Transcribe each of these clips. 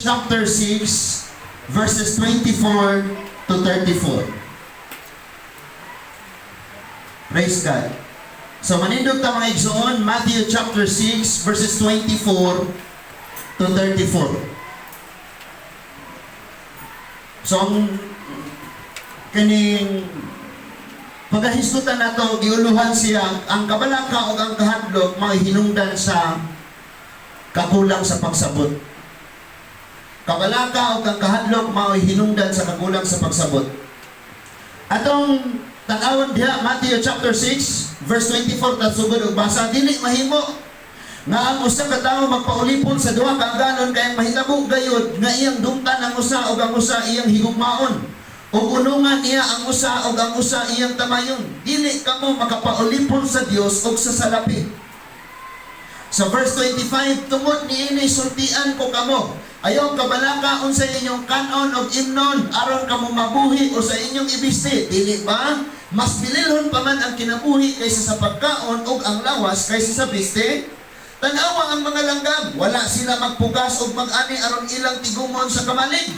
Chapter 6, verses 24 to 34. Praise God. So manindog ta, mga igsoon, Matthew chapter 6 verses 24 to 34. So ang kaning pagahisgutan nato, giuluhan siya ang kabalaka o ang kahadlok mga hinungdan sa kakulang sa pagsabot. Kabalaka o ang kahadlok mao hinungdan sa kakulang sa pagsabot. Atong tan-awon diha, Matthew chapter 6 verse 24, ta sugod og basa. "Dili mahimo nga ang usa ka tawo magpaulipon sa duha ka aganon, kay ang mahitabo gayud nga iyang dungtan ang usa ug ang usa iyang higugmaon, ug unungan niya ang usa ug ang usa iyang tamayon. Dili kamo makapaulipon sa Dios ug sa salapi." Sa verse 25, "Tungod niini sultian ko kamo, ayaw kabalaka unsa inyong kanon og imnon aron kamo mabuhi o sa inyong ibisti. Dili ba mas bililhon pa man ang kinabuhi kaysa sa pagkaon ug ang lawas kaysa sa biste? Tanawa ang mga langgam, wala sila magpugas og mag-ani aron ilang tigumon sa kamalig.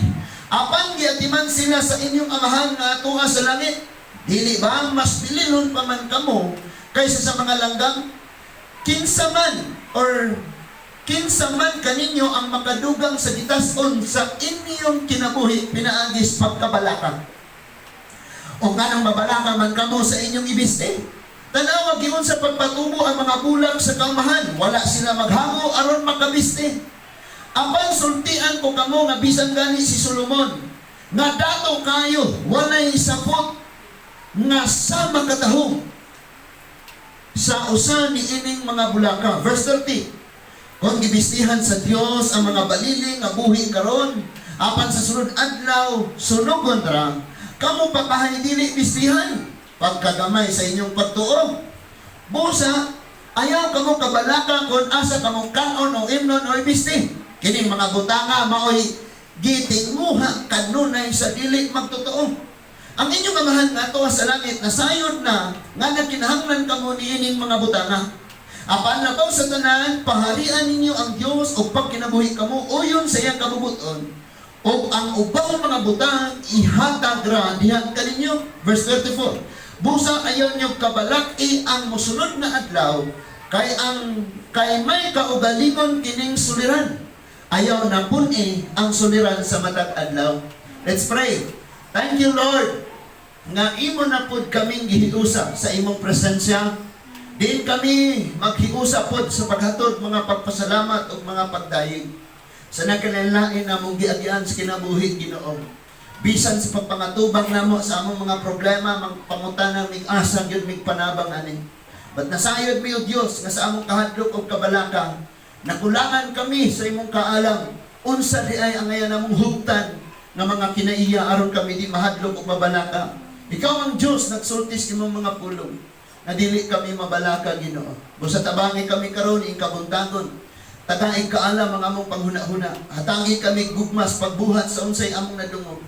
Apan giatiman sila sa inyong Amahan nga atoa sa langit. Dili ba mas bililhon pa man kamo kaysa sa mga langgam? Kinsa man or kinsa man kaninyo ang makadugang sa gitas-on sa inyong kinabuhi pinaagi sa pagkabalaka? O nganong mabalaka man kamo sa inyong ibiste? Tanawa giunsa pagpatubo ang mga bulak sa kaumahan. Wala sila maghago aron makabiste. Apan sultian ko kamo nga bisan gani si Solomon nga dato kayo walay sapot nga sama katahom sa usa ni ining mga bulaka." Verse 30, "Kung gibistihan sa Dios ang mga balili nga buhi karon, apan sa sunod adlaw sunugon ra, kamo pa kahay dili bistihan? Pagkagamay sa inyong pagtuo. Busa, ayaw kamo kabalaka kung asa kamo kaon o imnon o ibisti. Kining mga butanga maoy gitinguha kanunay sa dili magtotoo. Ang inyong Amahan nga atoa sa langit nasayod na nga nagkinahanglan kamo niining mga butanga. Apan labaw sa tanan, paharian ninyo ang Dios ug pagkinabuhi kamo uyon sa iyang kabubuton, ug ang ubang mga butang ihatag ra diha kaninyo." Verse 34. "Busa ayaw nyo kabalaki ang mosunod nga adlaw, kay may kaugalingon kining suliran. Ayaw na pun-i ang suliran sa matag adlaw." Let's pray. Thank you, Lord, nga imo na pud kaming gihiusa sa imong presensya. Diin kami maghiusa pod sa paghatod mga pagpasalamat ug mga pagdayeg sa nagkalain namong giagian sa kinabuhi, Ginoo. Bisan sa pagpangatubang namo sa among mga problema, pangutana mig asa gyud mig panabang ani. But nasayod mi, O Dios, nga sa among kahadlok ug kabalaka, nakulangan kami sa imong kaalam. Unsa di ay ang ngayon namong hugtan nga mga kinaiya aron kami di mahadlok ug mabalaka? Ikaw ang Dios nagsulti sa imong mga pulong na dili kami mabalaka, Ginoo. Busa tabangi kami karon ing kabuntagon. Tagaing kaalam ang among panghuna-huna. Hatangi kami gugmas pagbuhat sa unsay among nadungog.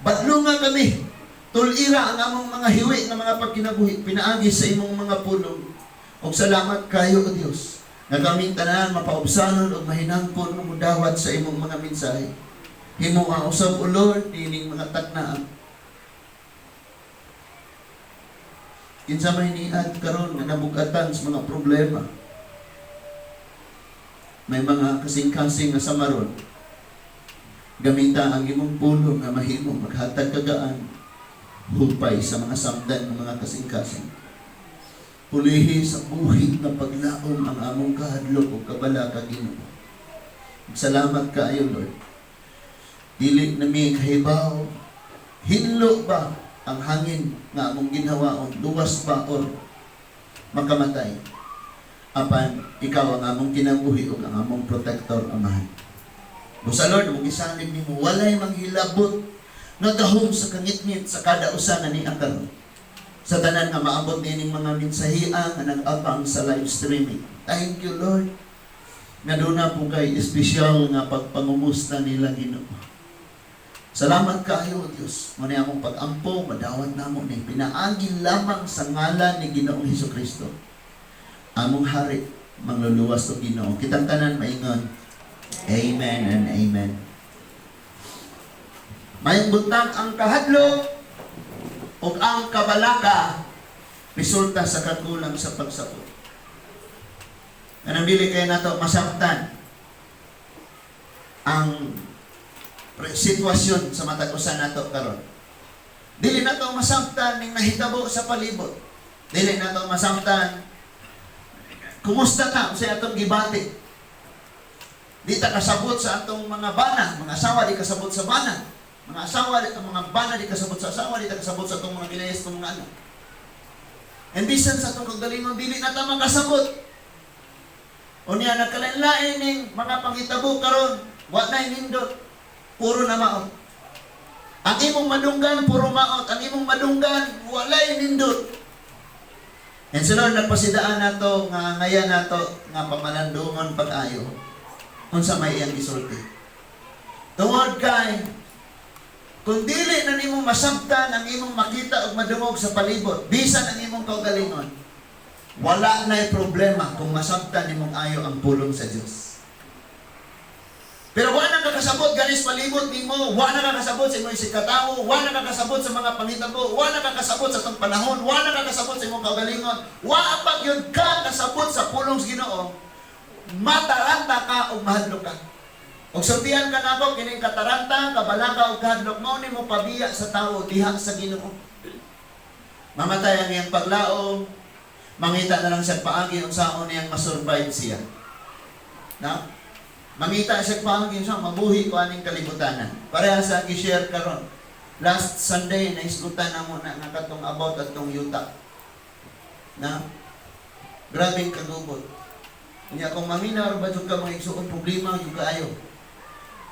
Badlunga kami. Tulira ang among mga hiwi nga mga pagkinabuhi pinaagi sa imong mga pulong. Og salamat kayo, O Dios, nga kaming tanan mapaubsanon ug mahinangkon nga mudawat sa imong mga mensahe. Himoa usab, O Lord, niining mga taknaan. Kinsa may niad karon nga nabugatan sa mga problema. May mga kasing-kasing nga samaron. Gamita ang imong pulong nga mahimo maghatag kagaan, hupay sa mga samdan ng mga kasing-kasing. Pulihi sa buhi nga paglaom ang among kahadlok ug kabalaka, Ginoo. Salamat kaayo, Lord. Dili na mi kahibaw, hinlo ba ang hangin nga among ginhawaon, luwas ba or makamatay. Apan ikaw ang among kinabuhi ug ang among protector, Amahan. Busa, Lord, among gisalig nimo, walay manghilabot nga gahom sa kangitngit sa kada usa nga niya karon. Sa tanan nga maabot nining mga mensahia nga nag-abang sa live streaming. Thank you, Lord. Nga duna po kay espesyal nga pagpangumusta nila, Ginoo. Salamat kaayo, Diyos. Muna akong pag-ampo, madawat namo ni pinaagi lamang sa ngalan ni Ginoong Hesus Kristo, among hari, mangluluwas o Ginoo. Kitang tanan maingon, "Amen and Amen." Maayong buntag, ang kahadlok ug ang kabalaka resulta sa kakulang sa pagsabot. Kanang dili kay nato masabtan ang sitwasyon sa matag usa nato karon. Dili nato masabtan ning nahitabo sa palibot. Dili nato masabtan kumusta ta sa atong gibati. Di ta kasabot sa atong mga bana, mga asawa di kasabot sa bana. Mga asawa, ang mga bana di kasabot sa asawa, di ta kasabot sa atong mga bilayas, atong mga anak. And bisan sa atong kagalingon, dili na ta makasabot. Unya nagkalain-lain ning mga panghitabo karon, wa na nindot. Puro na maot. Ang imong madunggan puro maot, ang imong madunggan walay nindot. And sa Lord, nagpasidaan nato nga ngayan nato nga pamalandungon pag-ayo unsa may iyang gisulti. Tungod kay kung dili na nimo masabtan ang imong makita ug madungog sa palibot, bisan ang imong kaugalingon, wala na'y problema kung masabtan nimong ayo ang pulong sa Dios. Pero wa na kakasabot ganis palibot nimo, wa na kakasabot sa imong isigkatawo, wa na kakasabot sa mga panghitabo, wa na kakasabot sa atong panahon, wa na kakasabot sa imong kaugalingon, wa pa gyud ka kasabot sa pulong sa Ginoo, mataranta ka ug mahadlok ka. Ug sultihan ka nako, kining kataranta, kabalaka ug kahadlok mao nimo pabiya sa tawo diha sa Ginoo. Mamatay ang iyang paglaom, mangita na lang siya paagi unsaon niyang masurvive siya. Na? Mangita siya paagi unsa mabuhi ko aning kalibutanan. Pareha sa gi-share karon. Last Sunday nahisgutan na mo na nga katong about atong yuta. Na? Grabing kagubot. Unya kung maminaw ba jud ka, mga igsuon, problema jud kaayo.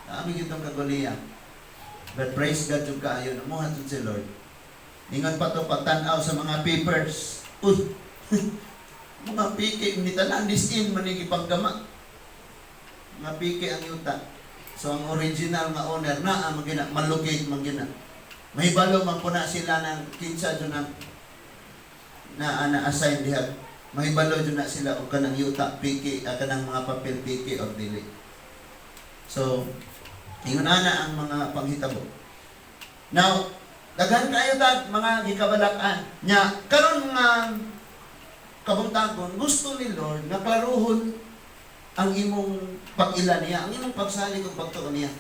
Naami gyud tong kaguliya. But praise God jud kaayo, namuhat jud si Lord. Ingon pa to pagtan-aw sa mga papers. Uy, mga piki ni tanan disin man ni gipanggama. Mga piki ang yuta. So ang original nga owner na ang gina malocate man gina. Mahibalo man po na sila ng kinsa jud ang na na assign diha. Mahibalo jud na sila og kanang yuta piki, kanang mga papel piki or dili. So ingon ana ang mga panghitabo. Now, daghan kayo tag mga gikabalak-an. Nya karon nga kabuntagon, gusto ni Lord nga klaruhon ang imong pag-ila niya, ang imong pagsalig ug pagtuo niya.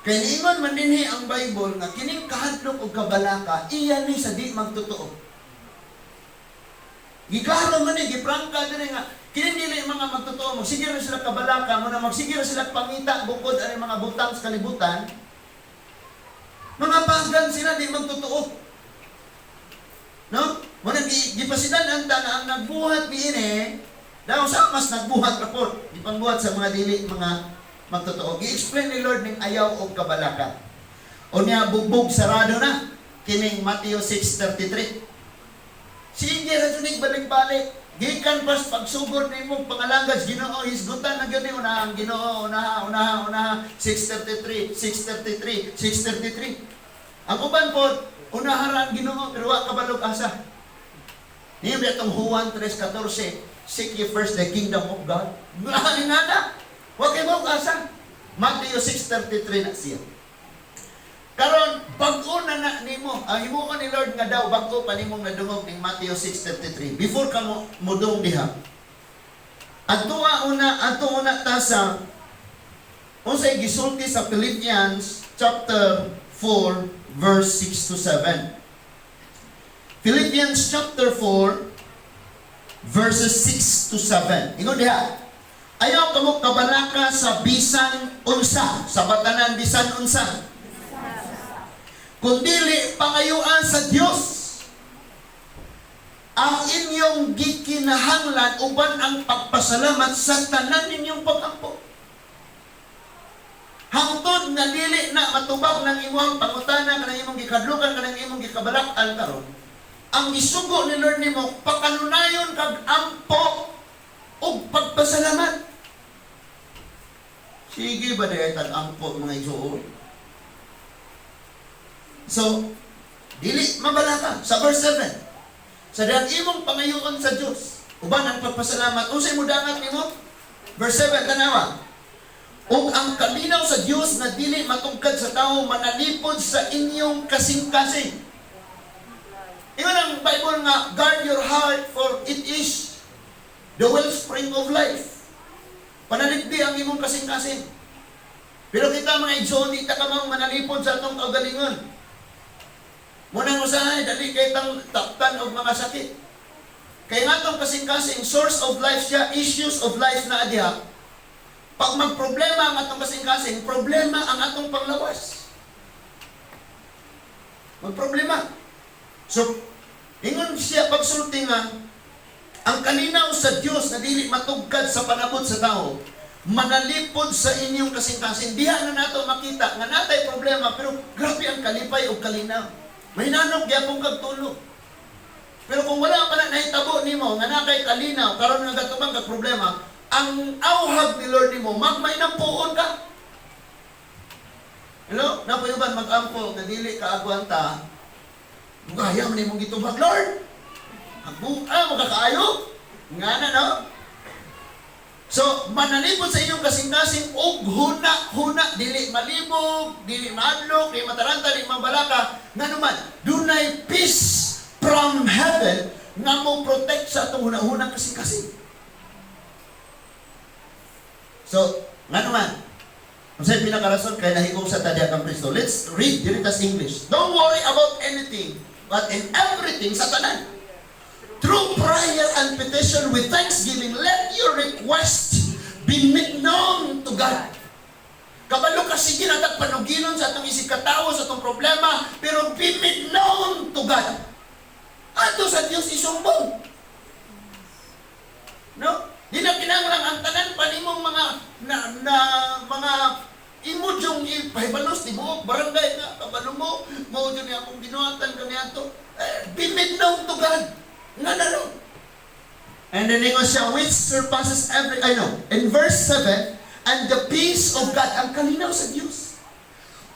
Kay niingon man dinhi ang Bible nga kining kahadlok ug kabalaka iya ni sa di magtotoo. Giklaro man ni, giprangka diri nga kini dili mga magtotoo, magsige ra sila kabalaka, mo na magsige ra sila pangita bukod ani mga butang sa kalibutan. Mga pagan sila, di magtotoo. No? Mo na gipasidan ta na ang nagbuhat niini daw sa mas nagbuhat ra pod, gipangbuhat sa mga dili mga magtotoo. Gi-explain ni Lord ning ayaw og kabalaka. Unya bugbog sarado na kining Matthew 6:33. Sige ra jud ning balik-balik. Gikan pas pagsugod nimo pangalagad sa Ginoo, hisgutan na gyud ni una ang Ginoo, unaha, unaha, unaha, 6:33, 6:33, 6:33. Ang uban po, unaha ra ang Ginoo pero wa kabalog asa. Niyo ba itong Juan 3:14, "Seek ye first the kingdom of God." Nga na. Wa kay mo asa. Matthew 6:33 na siya. Karon bag-o na na nimo. Ang himuon ni Lord nga daw bag-o pa nimong nadungog ning Matthew 6:33. Before ka mo mudong diha. Adto una, adto una ta sa unsay gisulti sa Philippians chapter 4 verse 6 to 7. Philippians chapter 4 verses 6 to 7. Ingon diha, "Ayaw kamo kabalaka sa bisan unsa," sa batanan, "bisan unsa. Kundili pangayuan sa Dios ang inyong gikinahanglan uban ang pagpasalamat sa tanan ninyong pagampo." Hangtod nga dili na matubag ng imong pangutana, kanang imong gikadlukan, kanang imong gikabalak-an karon, ang gisugo ni Lord nimo, pakanunayon kag ampo ug pagpasalamat. Sige ba diay tag ampo, mga igsuon? So, dili mabalaka sa verse 7. "Sa dihang imong pangayoon sa Dios uban ang pagpasalamat, unsay mudangat nimo?" Verse 7, tanawa. "Ug ang kalinaw sa Dios nga dili matugkad matugkad sa tao manalipod sa inyong kasing-kasing. Ingon ang Bible nga, "Guard your heart, for it is the wellspring of life." Panalipdi ang imong kasing-kasing. Pero kita, mga igsoon, di ta kamang manalipod sa atong kaugalingon. Munang usahay, dali kay tang taptan og mga sakit. Kay nga atong kasing-kasing, source of life siya, issues of life na diha. Pag magproblema ang atong kasing-kasing, problema ang atong panglawas. Magproblema. So, ingon siya pagsulti nga, ang kalinaw sa Dios na dili matugkad sa panabot sa tao, manalipod sa inyong kasing-kasing. Diha na nato makita nga natay problema, pero grabe ang kalipay o kalinaw. Mahinanok gyapon kag tulog. Pero kung wala pa na nahitabo nimo nga naa kay kalinaw karon nga gatubang kag problema, ang auhag ni Lord nimo, magmainampuon ka. Hello? Naa poy uban mag-ampo nga dili ka agwanta. Gaya man imong gitubag, "Lord. Ako makakaayo." Nga na, no? So, manalipod sa inyong kasing-kasing og huna-huna, dili malibog, dili maadlok, dili mataranta, dili mabalaka, nga naman, dunay peace from heaven nga mo protect sa atong huna-hunang kasing-kasing. So, nga naman, unsay pinakarason kay nahigong sa tadya kang Kristo? Let's read diri tas English. "Don't worry about anything, but in everything," sa tanan, "through prayer and petition with thanksgiving, let your request be made known to God." Kabalo ka, sige na tag panuginon sa atong isig katawo, sa atong problema, pero be made known to God. Ato sa Dios isumbong. No? Di na kinahanglan ang tanan pa nimong mga na, na mga imo yung ipahibalos tibuok barangay nga kabalo mo mao jud ni akong binuhatan kaniadto. Eh, be made known to God. Nga na ro. And then ingon siya, which surpasses every, I know, in verse 7, "And the peace of God," ang kalinaw sa Diyos,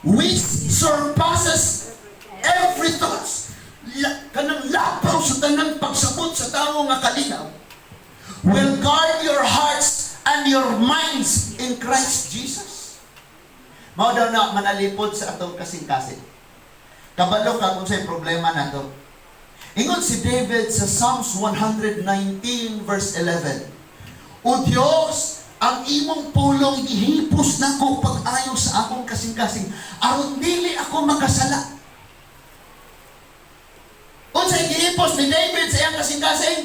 "which surpasses every thoughts," kanang lapaw sa tanang pagsabot sa tao nga kalinaw, "will guard your hearts and your minds in Christ Jesus." Mao daw na manalipod sa atong kasing-kasing. Kabalo ka kung sa'y problema nato. Ingon si David sa Psalms 119 verse 11, "O Dios, ang imong pulong gihipos nako pag-ayo sa akong kasing-kasing, aron dili ako makasala." Unsay gihipos ni David sa iyang kasing-kasing?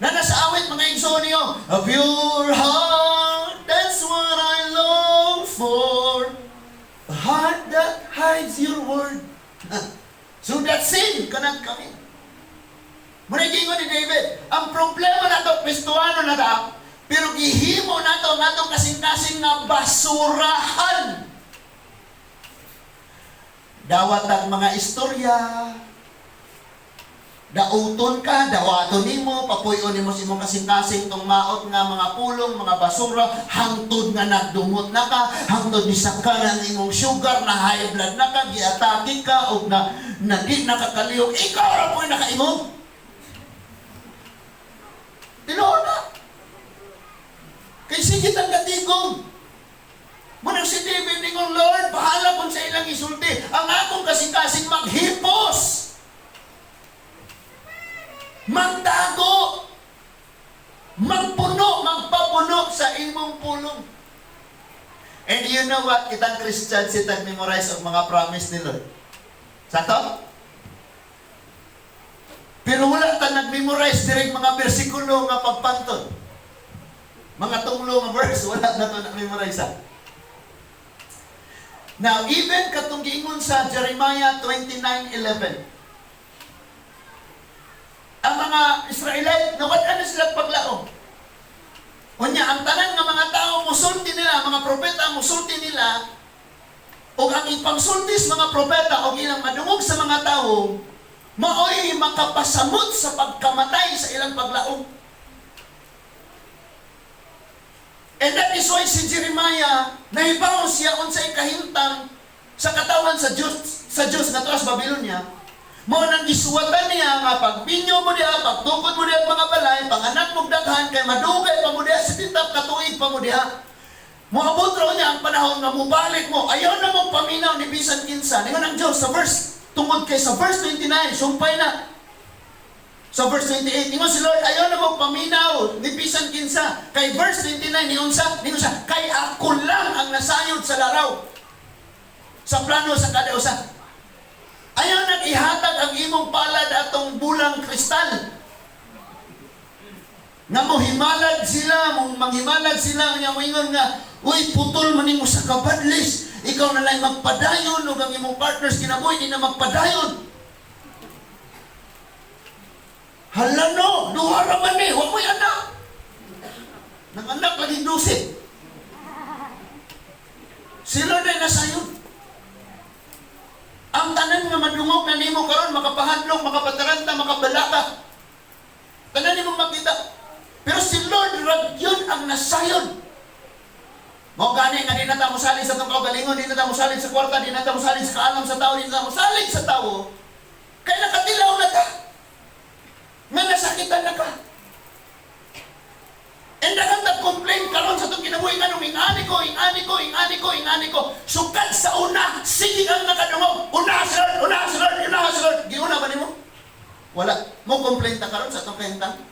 Na nasa awit, mga igsoon niyo, "A pure heart, that's what I long for. A heart that hides your word. So that sin cannot come in." Muna gingon ni David, ang problema nato, Kristuano na ta, pero gihimo nato ang atong kasing-kasing nga basurahan. Dawat ang mga istorya, dauton ka, dawaton nimo, papuy-on nimo sa imong kasing-kasing tong maot nga mga pulong, mga basura, hangtod nga nagdumot na ka, hangtod nisaka na ang imong sugar, na high blood na ka, giatake ka, og na di nakakalihok, ikaw ra po'y nakaimong. Tinuod na. Kay sige tang katigom. Munang si David ningon, "Lord, bahala kung sa ilang isulti. Ang akong kasing-kasing maghipos. Magtago. Magpuno, magpapuno sa imong pulong." And you know what? Kitang Christian si tag-memorize og mga promise ni Lord. Sakto? Pero wala ta nag-memorize direct mga bersikulo nga pagpantod. Mga tunglo nga verse, wala na to na-memorize. Now, even katong giingon sa Jeremiah 29:11, ang mga Israelite, nawad na sila paglaom. Unya, ang tanan nga mga tao, musulti nila, mga propeta, musulti nila, o ang ipangsulti sa mga propeta, o ilang madungog sa mga tao, maoy makapasamot sa pagkamatay sa ilang paglaom. And that is why si Jeremiah, nahibaw siya unsay kahimtang sa katawan sa Dios nga tuas Babylonia. Mao nang gisuwatan niya nga pagbinyo mo diha, pagtukod mo diha ang mga balay, panganak mo daghan kay madugay pa mo diha, 70 ka tuig pa mo diha. Moabot raw niya na ang panahon nga mubalik mo. Ayaw na mong paminaw ni bisan kinsa. Ningon ang Diyos sa verse, tungod kay sa verse 29, sumpay na. Sa verse 28, ningon si Lord, ayaw na mong paminaw ni bisan kinsa. Kay verse 29, ningon siya, kay ako lang ang nasayod sa laraw. Sa plano sa kada usa. Ayaw nang ihatag ang imong palad atong bulang kristal. Nga mo himalad sila, mo manghimalad sila, nga moingon nga, "Uy, putol man nimo sa kabadlis. Ikaw na lang magpadayon ug ang imong partners kinabuhi di na magpadayon." Hala no, duha ra man ni, wa mo'y anak. Nang-anak lagi 12. Sila na nasayod. Ang tanan nga madungog na nimo karon makapahadlok, makapataranta, makabalaka. Tanan nimo makita. Pero si Lord ra yun ang nasayod. Mao gani nga di na ta mosalig sa atong kaugalingon, di na ta mosalig sa kwarta, di na ta mosalig sa kaalam sa tao, di na ta mosalig sa tao. Kay nakatilaw na ta. Nga nasakitan na ka. And daghan tag complain karon sa atong kinabuhi nga nung ingani ko, ingani ko, ingani ko, ingani ko. Sukad sa una, sige kang nakadungog. Una si Lord, una si Lord, una si Lord. Giuna ba nimo? Wala. Mo complain ta karon sa atong kahimtang.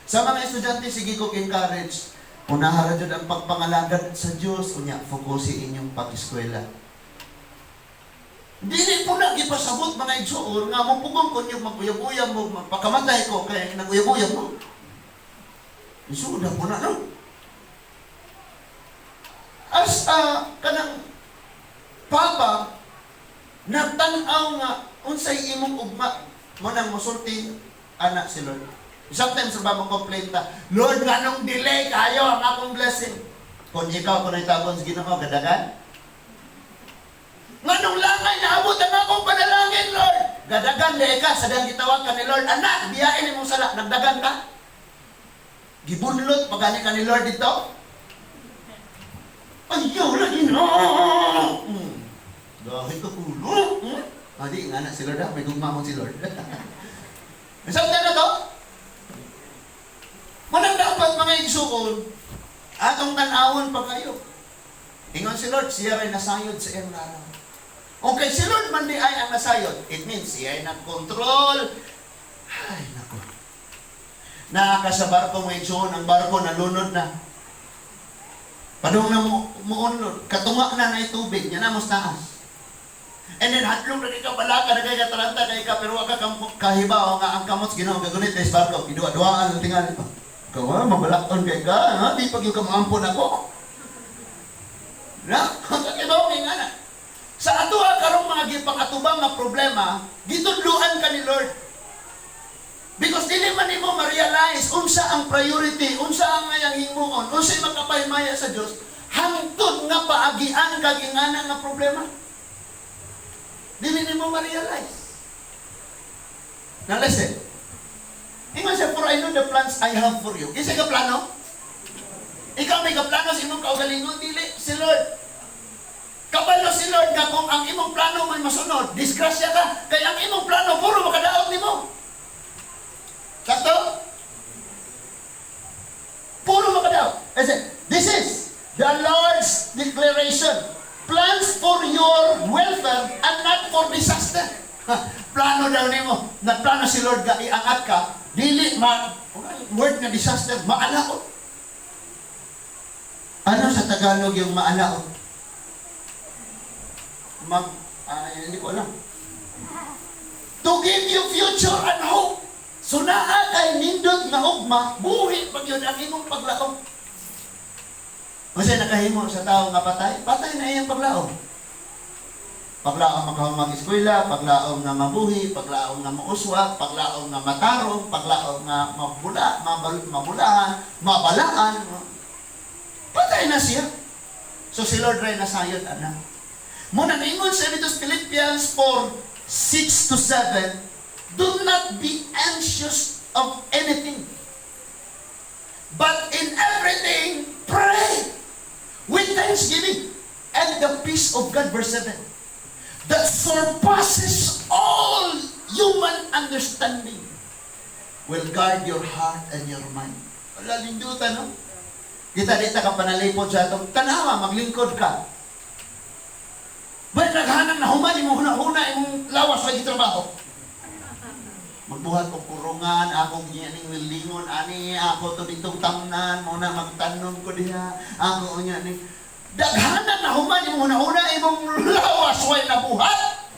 Sa mga estudyante, sige ko encourage. Unahan ra jud ang pagpangalagad sa Dios, unya focus inyong pag-eskwela. Dili po na gipasabot, mga igsuon, nga mo pugong kun yung maguyab-uyab mo, magpakamatay ko kay naguyab-uyab mo. Isuda po na, no? As kanang papa, nagtan-aw nga unsay imong ugma mo nang mosulti anak si Lord. Sometimes ba mo complain ta, "Lord, nganong delay kayo ang akong blessing?" Kung ikaw kuno'y tabon sa Ginoo, gadagan? "Nganong langay naabot ang akong panalangin, Lord?" Gadagan di ka, sa dang gitawag ka ni Lord, "Anak, biyain imong sala," nagdagan ka? Gibunlot, pagani ka ni Lord dito? Ayaw lagi na! Dahil ka kulo. Ah, di, nga na si Lord ha, may gugma mo si Lord. Samtang na to? Manang dapat, mga igsuon, atong tan-awon pa kayo. Ingon si Lord, siya ray nasayod sa iyang laraw. Okay, si Lord man di ay ang nasayod. It means siya ay nag-control. Ay, nako. Naa ka sa barko, mga igsuon, ang barko nalunod na. Padung na mo muunlod, katunga na na tubig, nya na mo taas. And then hadlong na ka, balaka na kay ka, taranta kay ka, pero wa ka kahibaw nga ang kamot sa Ginoo gagunit sa barko. Giduwa-duwaan ang tingali pa. Ikaw ha, mabalakon kay ka, ha? Di pag yung kamampon ako. Na, kakibaw nga na. Sa atoa karong mga gipakatubang nga problema, gitudluan ka ni Lord. Because dili man nimo ma-realize unsa ang priority, unsa ang ngayang himuon, unsay makapahimaya sa Dios, hangtod nga paagian kag ingana nga problema. Dili nimo ma-realize. Now listen. Ingon siya, "For I know the plans I have for you." Kinsa ka plano? Ikaw may kaplano sa imong kaugalingon, dili si Lord. Kabalo si Lord nga kung ang imong plano may masunod, disgrasya ka, kay ang imong plano puro makadaot nimo. Sakto? Puro makadaot. Listen, this is the Lord's declaration. Plans for your welfare and not for disaster. Plano daw nimo. Nagplano si Lord nga iangat ka, dili ma word nga disaster, maalaot. Ano sa Tagalog yung maalaot? Hindi ko alam. To give you future and hope. So naa kay nindot nga ugma, buhi pag yun ang imong paglaom. Kasi nakahimo sa tao nga patay, patay na iyang paglaom. Paglaom makahumang eskwela, paglaom nga mabuhi, paglaom nga mauswag, paglaom nga matarong, paglaom nga mabula, mabulahan, mabalaan. Patay na siya. So si Lord ray nasayod ana. Muna ingon sa dito sa Philippians 4, 6 to 7, "Do not be anxious of anything, but in everything, pray with thanksgiving. And the peace of God," verse 7, "that surpasses all human understanding, will guard your heart and your mind." Wala lindutan, no? Kita di ta ka panalipod sa atong tanawa, maglingkod ka. Bay naghanang nahuman imong huna-huna, imong lawas lagi trabaho. Magbuhat og kurungan, ako ning wilingon ani, ako to ditong tamnan, mo na magtanom ko diha, ako unya ning daghanan nahuman imong huna-huna, imong lawas way nabuhat.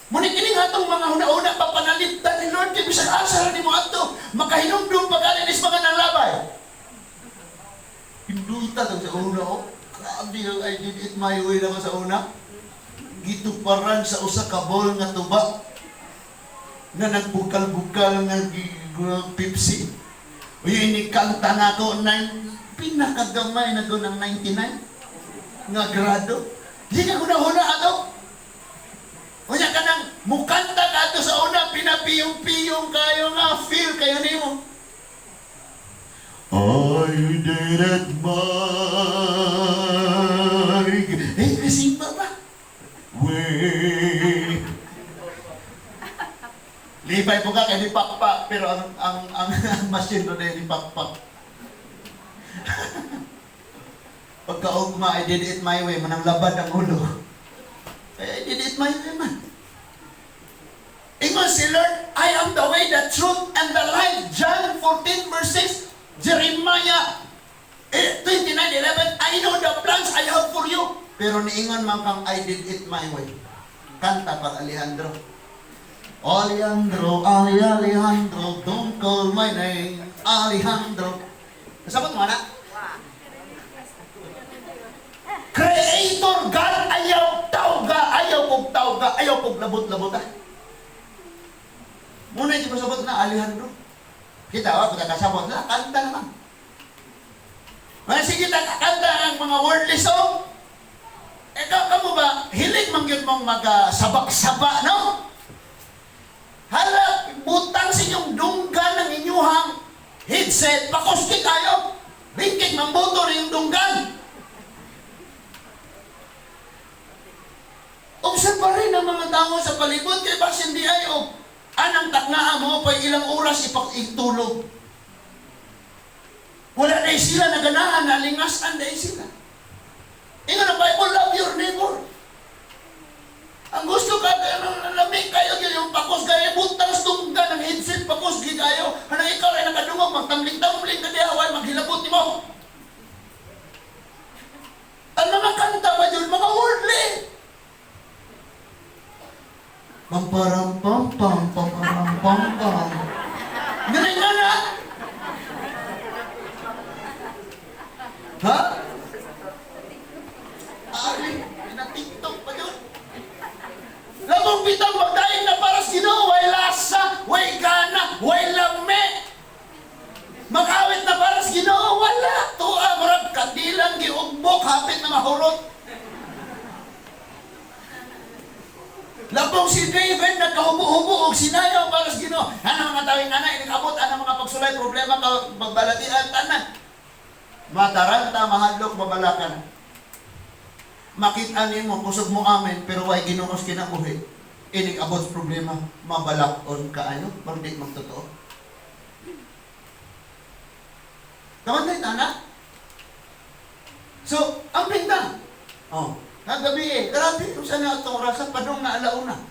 Muni kining atong mga huna-huna papanalipdan ni Lord kay bisag asa ra nimo adto, makahinumdum pa gani nis mga nanglabay. Pinduta tong sa una, oh. Grabe ang "I did it my way" na ko sa una. Gituparan sa usa ka bowl nga tuba nga nagbukal-bukal nga Pepsi. Uy, ini kanta na ako, nine, pinakagamay na ko ng 99 nga grado. Di ka huna-huna ato. Unya ka nang mukanta ka ato sa una, pinapiyong-piyong kayo nga, feel kayo nimo. I did it my. Eh, kasimba ba? Way. Lipay po ka kay ni pakpak, pero ang machine doon ay ni pakpak. Pagkaugma, "I did it my way," manang labad ang ulo. Eh, I did it my way man. Ingon si Lord, "I am the way, the truth, and the life." John 14 verse 6, Jeremiah 29:11, "I know the plans I have for you." Pero niingon man kang "I did it my way." Kanta pag Alejandro. Alejandro, Ali Alejandro, don't call my name, Alejandro. Kasabot mo na? Creator God, ayaw tawga, ayaw kog tawga, ayaw kog labot-labot ah. Muna yung pasabot na Alejandro. Kita, wa, kita kasabot na, kanta naman. Mga sige ta, kanta ang mga worldly song. Ikaw, kamo ba, hilig man gyud mong magasabak-saba, no? Hala, butang sa inyong dunggan ng inyuhang headset, pakuski kayo. Ringkig mambuto rin yung dunggan. Obserba rin ang mga tao sa palibot, kay basin di ay, o, anang taknaa mo, pa ilang oras ipak itulog. Wala na sila naganahan, nalingasan na sila. Ingon ang Bible, "Love your neighbor." Ang gusto ka, lamig kayo, yung pakos kayo, butang sa dunggan ng headset, pakos gi kayo. Hanang ikaw ay nakadungog, magtambling-tambling ka diha, way maghilabot ni mo. Ang mga kanta ba yun, mga worldly. Pamparam pam pam pamparam pam pam. Ganun nga na. Ha? Ari, pina-TikTok pa yun. Labong bitang magdaing na para sa Ginoo, way lasa, way gana, way lami. Mag-awit na para sa Ginoo, wala. Tuwa, murag kandilang giugbok, hapit na mahurot. Labong si David nagkahubo-hubo og sinayaw para sa Ginoo. Ano mga tawing ana inikabot ana mga pagsulay problema ka magbalatian tanan. Mataranta, mahadlok, mabalakan. Makita nimo kusog mo amen pero way Ginoo sa kinabuhi. Inig abot sa problema, mabalak-on kaayo, pag di magtotoo. Kamanday tana. So, ang pinta. Oh, kagabi eh, grabe kung saan na itong orasa, padong na alauna.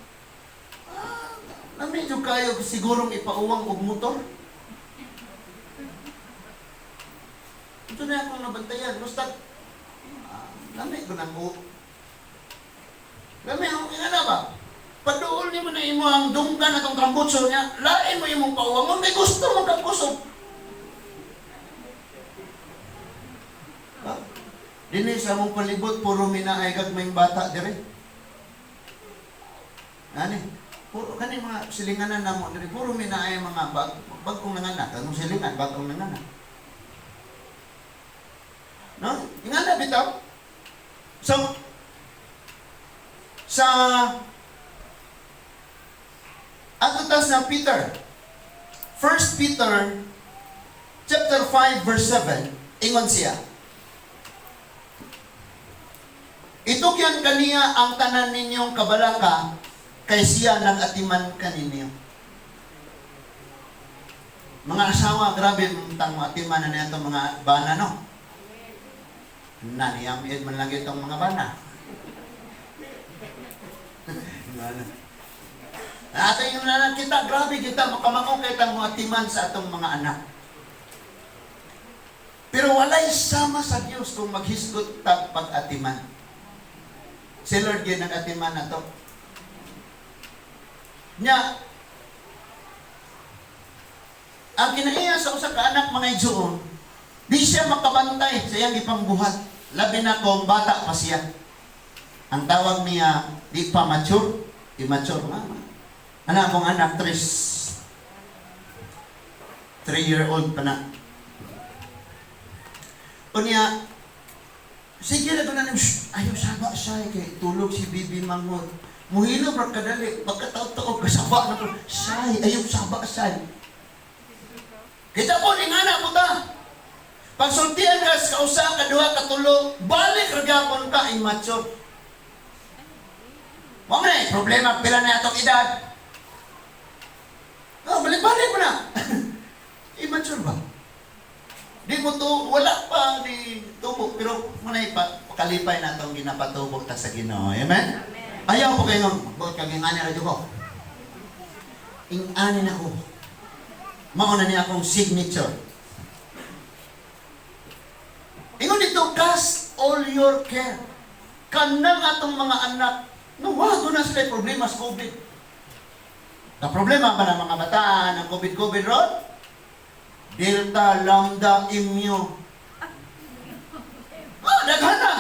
Ah, na medyo kayo sigurong ipauwang og motor. Ito na akong nabantayan. Basta, lamig ko na ko. Lamig akong ingana ba? Paduol ni mo na imo ang dunggan na itong tambutso niya, lain mo imong pauwang. May gusto mo kang kusog. Dini sa mong palibot, puro minaay gagmayng bata dire. Ani, puro kani mga silinganan namo dire, puro minaay mga bagong nanganak, anong silingan, bagong nanganak. No? Ingana bitaw. So, sa ato tas na Peter, 1 Peter chapter 5 verse 7, ingon siya, "Itugyan kaniya ang tanan ninyong kabalaka, kay siya nag-atiman kaninyo." Mga asawa, grabe tang atiman na niya itong mga bana, no? Naniyamid man lang itong mga bana. Bana. Ato yung nanan kita, grabe kita, makamao kay tang atiman sa atong mga anak. Pero walay sama sa Dios kung maghisgot tag pag-atiman. Si Lord gyud nag-atiman na to. Nya, ang kinaiya sa usa ka anak, mga igsoon, di siya makabantay sa iyang ipangbuhat. Labi na kung bata pa siya. Ang tawag niya, di pa mature, immature nga. Anak akong anak, 3-year-old pa na. Unya, sige na ko na, "Shh, ayaw saba siya, eh, kay tulog si Bibi Manghod." Muhilo ra kadali, pagkataog-taog, kasaba na ko, "Say, ayaw saba, say." Kita po, ni nga po ta. Pagsultian ka sa kausa, kaduha, katulo, balik ra gyapon ka, immature. Mo man eh, problema pila na atong edad. Oh, balik-balik mo na. Immature ba? Di mo to, wala pa di tubo, pero muna pa, pakalipay na itong ginapatubok ta sa Ginoo. Amen? Ayaw po kayo, buot kag ingani radyo ko. Ingani na ko. Mao na niya akong signature. Ingon dito, "Cast all your care." Kanang atong mga anak, no, wa na sila problema sa COVID. Na problema ba ng mga bataan ang COVID-COVID ron? Delta, Lambda, Mu. Ah, daghan na.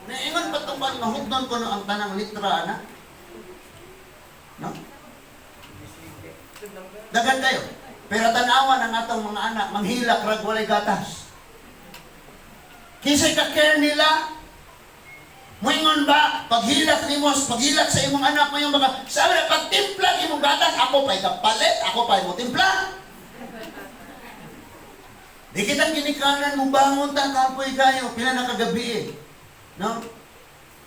Naingon pa itong kan, mahugnon ko no ang tanang litra, ana. No? Daghan kayo. Pero tanawan ang atong mga anak, manghilak rag walay gatas. Kinsay ka-care nila? Muingon ba, paghilak nimo, paghilak sa imong anak mo yung baka, sabi na, pagtimpla imong gatas, ako pa'y kapalit, ako pa'y mo timpla. Di kitang ginikanan mo bangon ta, kapoy kayo, pila na kagabi eh. No?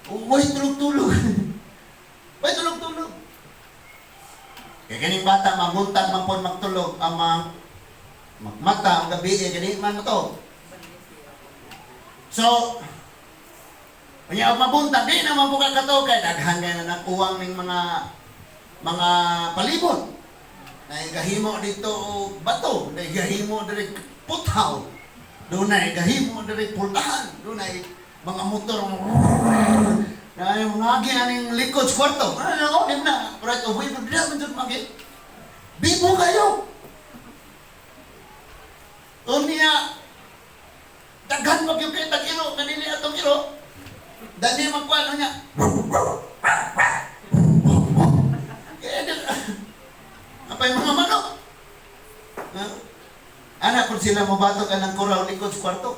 Way tulog-tulog. Way tulog-tulog. Kaya ganing bata, mabuntag man po magtulog, ang mga magmata, ang gabi eh, gani man to. So, kanya mabuntag, di naman po kakato, kay daghan kay na nakuwang ning mga palibot. Naigahimo dito og bato, naigahimo diri puthaw. Dunay gahimo diri pultahan, dunay mga motor na yung mga agi aning likod sa kwarto. Ano, di na, right of way, di na man jud magi. Bibo kayo. Unya, daghan magyud kay tag-iro, kanili atong iro. Dani magkuan niya. Kaya apay mga manok. Ha? Anak kung sila mo bato ka ng kuraw likod sa kwarto.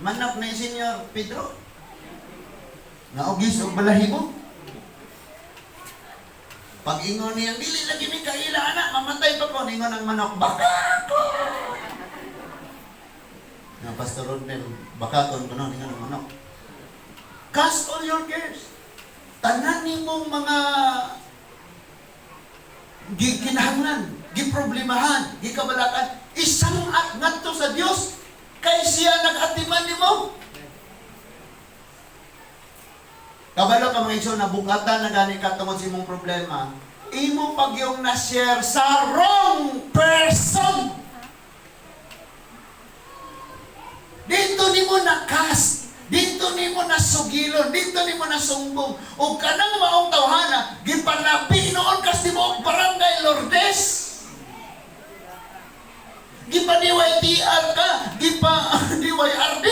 Manok na yung Senyor Pedro. Naugis og balahibo. Pag ingon niya, "Dili lagi mi kaila anak, mamatay pa ko." Ningon ang manok, "Baka ko." Nga Pastor Rodnel, baka kon kuno ningon ang manok. Cast all your cares. Tanan nimong mga gikinahanglan, giproblemahan, gikabalakan, isang at ngadto sa Dios kay siya nag-atiman nimo. Kabalo ka, mga igsoon, nabugatan na gani ka tungod sa imong problema. Imo pag yung na-share sa wrong person. Dito nimo na-cast, dito nimo nasugilon, dito nimo nasumbong. O kanang maong tawhana, gipanabi noon kas tibuok barangay Lourdes. Gipa DYTR ka, gipa DYRD.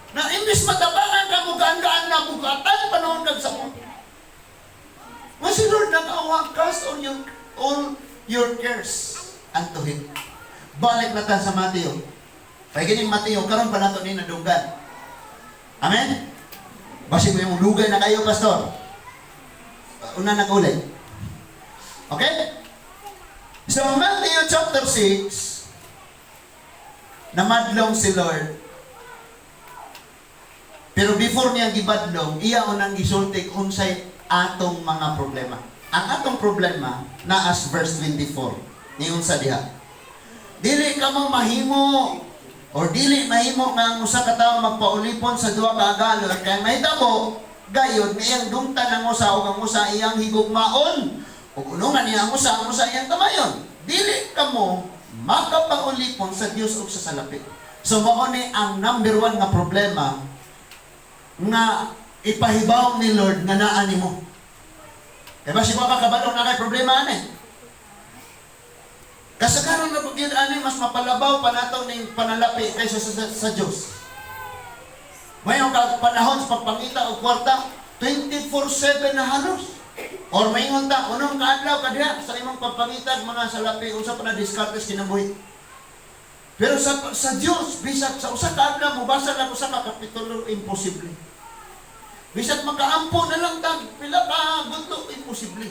Na imbis matabangan ka mo gaan-gaan na bugatan pa noon kag sa mo. Nga si Lord nag-awa, "Cast all your cares unto Him." Balik na ta sa Mateo. Kay kining Mateo, karon pa nato ni nadunggan. Amen? Basig mo yung dugay na kayo, pastor. Una na ulit. Okay? So, Matthew chapter 6, namadlong si Lord. Pero before niya gibadlong, iya unang gisulti unsay atong mga problema. Ang atong problema naas verse 24. Niingon sa diha, "Dili ka mo mahimo or dili mahimo nga ang usa ka tawo magpaulipon sa duha ka agalon, kay mahitabo gayod nga iyang dungtan ang usa ug ang usa iyang higugmaon ug unungan niya ang usa iyang tamayon. Dili kamo makapaulipon sa Dios ug sa salapi." So mao ni ang number one nga problema nga ipahibaw ni Lord nga naa nimo. Kay ba siguro ka kabalo na kay problema ani? Kasagaran na pag ani, mas mapalabaw pa nato ning panalapi kaysa sa Dios. Mayo kag panahon sa pagpangita og kwarta, 24/7 na halos. Or maingon ta, unong kaadlaw ka diha sa imong pagpangita mga salapi, unsa pa na diskartes kinabuhi. Pero sa Dios, bisag sa usa ka adlaw mobasa lang usa ka kapitulo, imposible. Bisag makaampo na lang tag pila ka gudlo, imposible.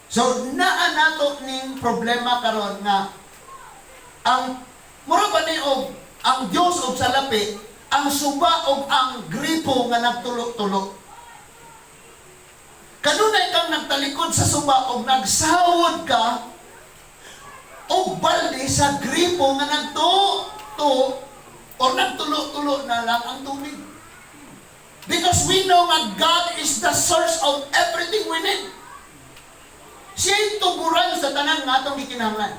So naa nato ning problema karon nga ang mura ba ni og ang Dios og salapi, ang suba og ang gripo nga nagtulo-tulo. Kanunay kang nagtalikod sa suba og nagsawod ka og balde sa gripo nga nagtu-tu or nagtulo-tulo na lang ang tubig. Because we know nga God is the source of everything we need. Siya tuguran sa tanan nga atong gikinahanglan.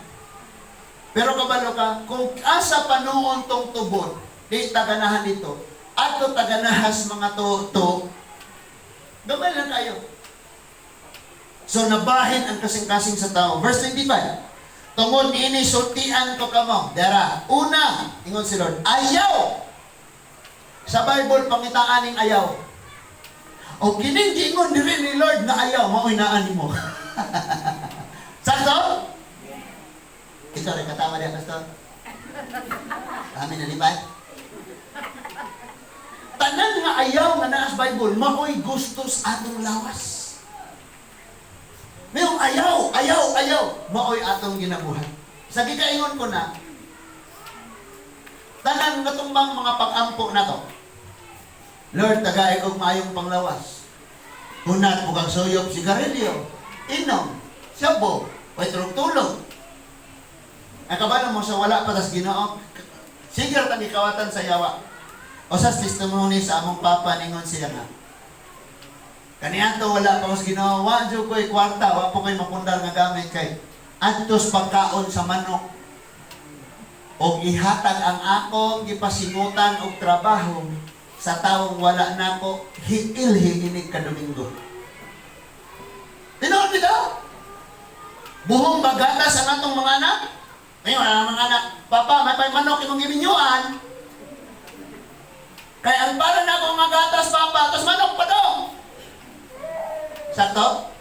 Pero kabalo ka, kung asa pa nuon tong tubod, di taganahan dito, ato taganahas mga to, gamay lang kayo. So nabahin ang kasing-kasing sa tao. Verse 25. "Tungod niini sultian ko kamo." Dara. Una, ingon si Lord, ayaw. Sa Bible, pangitaan ning ayaw. O kining giingon diri ni Lord nga ayaw, mao'y naa nimo. Sakto? Ikaw rin katawa diya, Pastor. Kami nalipay. Tanan nga ayaw nga naa sa Bible, mao'y gusto sa atong lawas. Mayong ayaw, ayaw, ayaw, mao'y atong ginabuhat. Sa gikaingon ko na, tanan nga tumbang mga pag-ampo na to. "Lord, tagay kog maayong panglawas." Hunat mo kang suyop, sigarilyo, inom, sabo, way tulog-tulog. Ang kabalo mo sa wala pa tas Ginoo, sige ra tang gikawatan sa yawa. O sa testimony sa among papa, ningon siya nga, kaniadto wala pa sa Ginoo, wa jud ko'y kwarta, wa po ko'y mapundar nga gamit kay adtos pagkaon sa manok. Og ihatag ang akong gipasingutan og trabaho sa tawong wala nako hiilhi inig ka Domingo. Tinuod bitaw? Buhong magatas ang atong mga anak. Ngayon, ang mga anak, "Papa, may manok imong giminyuan. Kay ang para na akong nga gatas, Papa, tas manok pa daw." Sakto?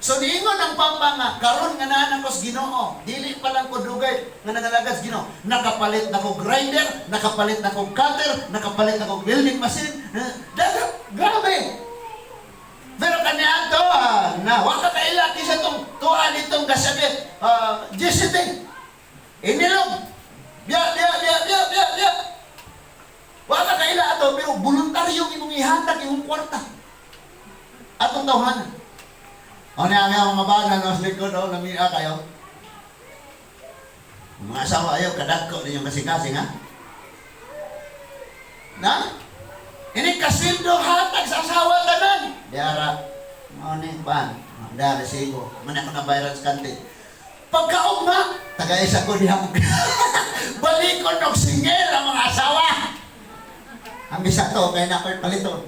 So niingon ang papa nga, karon nga naa ko sa Ginoo, dili pa lang ko dugay nga nangalagad sa Ginoo. Nakapalit na ko grinder, nakapalit na ko cutter, nakapalit na ko welding machine. Daga, grabe. Pero kaniadto, na wa ka kaila kisa tong tuwa nitong gasakit, GCT. Inilog. Biya, biya, biya, biya, biya, biya. Wa ka kaila ato, pero voluntaryo imong ihatag imong kwarta. Atong tawhanan. O niya ang mga bana no, sa likod, oh, lamia kayo. Mga asawa ayaw, kadagko ninyong kasing-kasing, ha? Na? Ini kasweldo hatag sa asawa tanan. Diara, mao ni pan, diara resibo. Man ako na bayaran sa kantin. Pagkaugma, taga-isa ko diha. Balikon og singil ang mga asawa. Ang bisa to, kay na ako'y palito.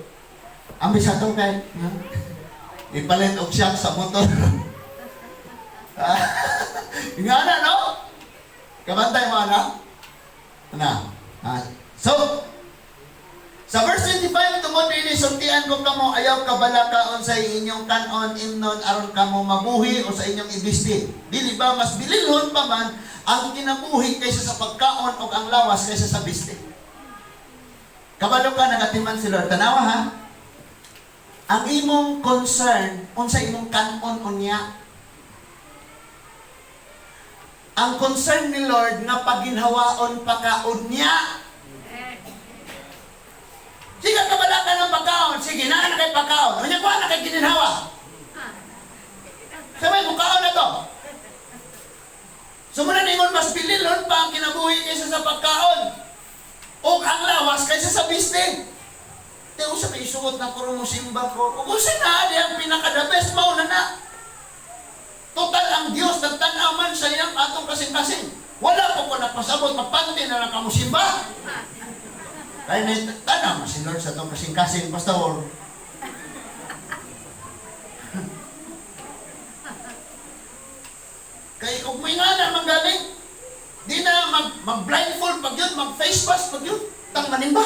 Ang bisa to, kay, ha? Ipalit og shock sa motor. Nga na, no? Kabantay mo, ana? Na. Ah. So, sa verse 25, "Tungod ini sultian ko kamo, ayaw kabalaka sa inyong kanon, imnon, aron kamo mabuhi o sa inyong ibisti. Dili ba mas bililhon pa man ang kinabuhi kaysa sa pagkaon o ang lawas kaysa sa bisti?" Kabalo ka nagatiman si Lord. Tanawa ha. Ang imong concern, unsa imong kanon unya. Ang concern ni Lord nga paginhawaon pa ka unya. Sige, kabalaka ng pagkaon. Sige, naa na kay pagkaon. Unya kuha na kay gininhawa. Sabay, mukaon na to. So muna ningon, mas bililon pa ang kinabuhi kaysa sa pagkaon. O ang lawas kaysa sa biste. Di usa kay suot na ko mo simba ko. Ug usa na di ang pinaka the best mao na na. Total ang Dios nagtan-aw man sa iyang atong kasing-kasing. Wala po ko nagpasabot, magpanti na lang kamo simba. Kaya na tanaw man si Lord sa atong kasing-kasing, pastor. Kay kung may nga na manggaling, di na mag-blindfold pag yun, mag-face mask pag yun, tang manimba.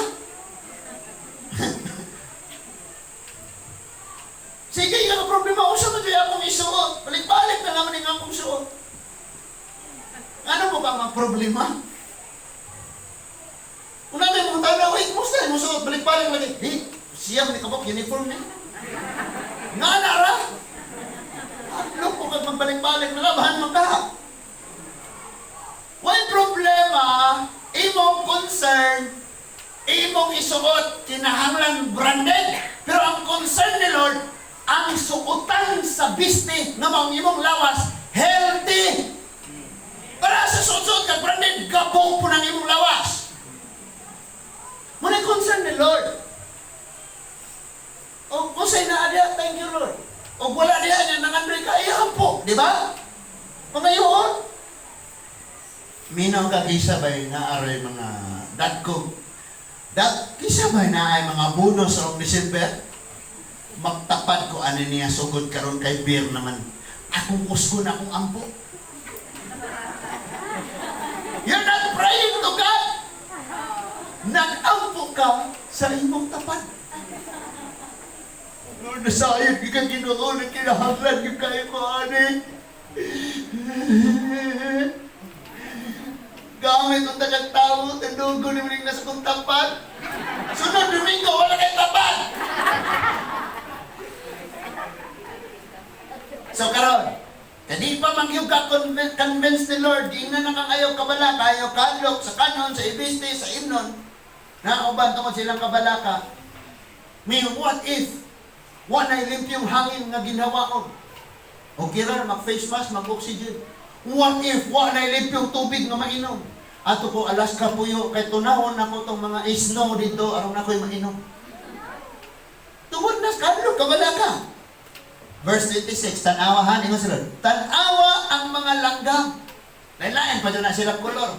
Sige, yung problema, usa man jud akong isuot. Balik-balik na naman yung akong suot. Ano mo ba ang problema? Una may mga tao, uy, kumusta yung suot? Balik-balik lagi. Di, siya man kabok, uniform niya. Nga na ra. Ano ko kag magbalik-balik na labahan man ka. Way problema, imong concern, imong isuot, kinahanglan branded. Pero ang concern ni Lord, ang suotan sa biste nga maong imong lawas, healthy. Para sa suot-suot ka branded, gabong po ng imong lawas. Muna concern ni Lord. O kung sa'yo na diya, thank you, Lord. O wala diya niya, nangandoy ka, iyan po. Di ba? Pangayoon. Minaw ka kisa ba'y naaroy mga dadko. Dat, kisa ba'y naay mga bonus sa December? Magtapad ko ano niya sugod karon kay beer naman. Akong usgon akong ampo. You're not praying to God. Nag-ampo ka sa imong tapad. Lord, nasayang ka Ginoo na kinahanglan yung kayo ko, ani. Gamit ang dagang tao, tandugo ni Muling nasa kong tapad. Sunod Domingo, wala kay tapad. So karon, kadi pa man yung ka-convince ni Lord, di na nakangayaw kabalaka, ayaw kadlok sa kanon, sa ibiste, sa imnon, nauban tungod silang kabalaka. May what if, wala limpyong hangin nga ginawaon. O kira mag-face mask, mag-oxygen. What if, wala limpyong tubig nga mainom. Ato ko alas kapuyo, kay tunahon nako tong mga snow dito, aron ako'y mainom. Tungod na, kadlok, kabalaka. Verse 26, tanawahan, ingon sila, tanawa ang mga langgam. Lain-lain pa dyan na sila kolor.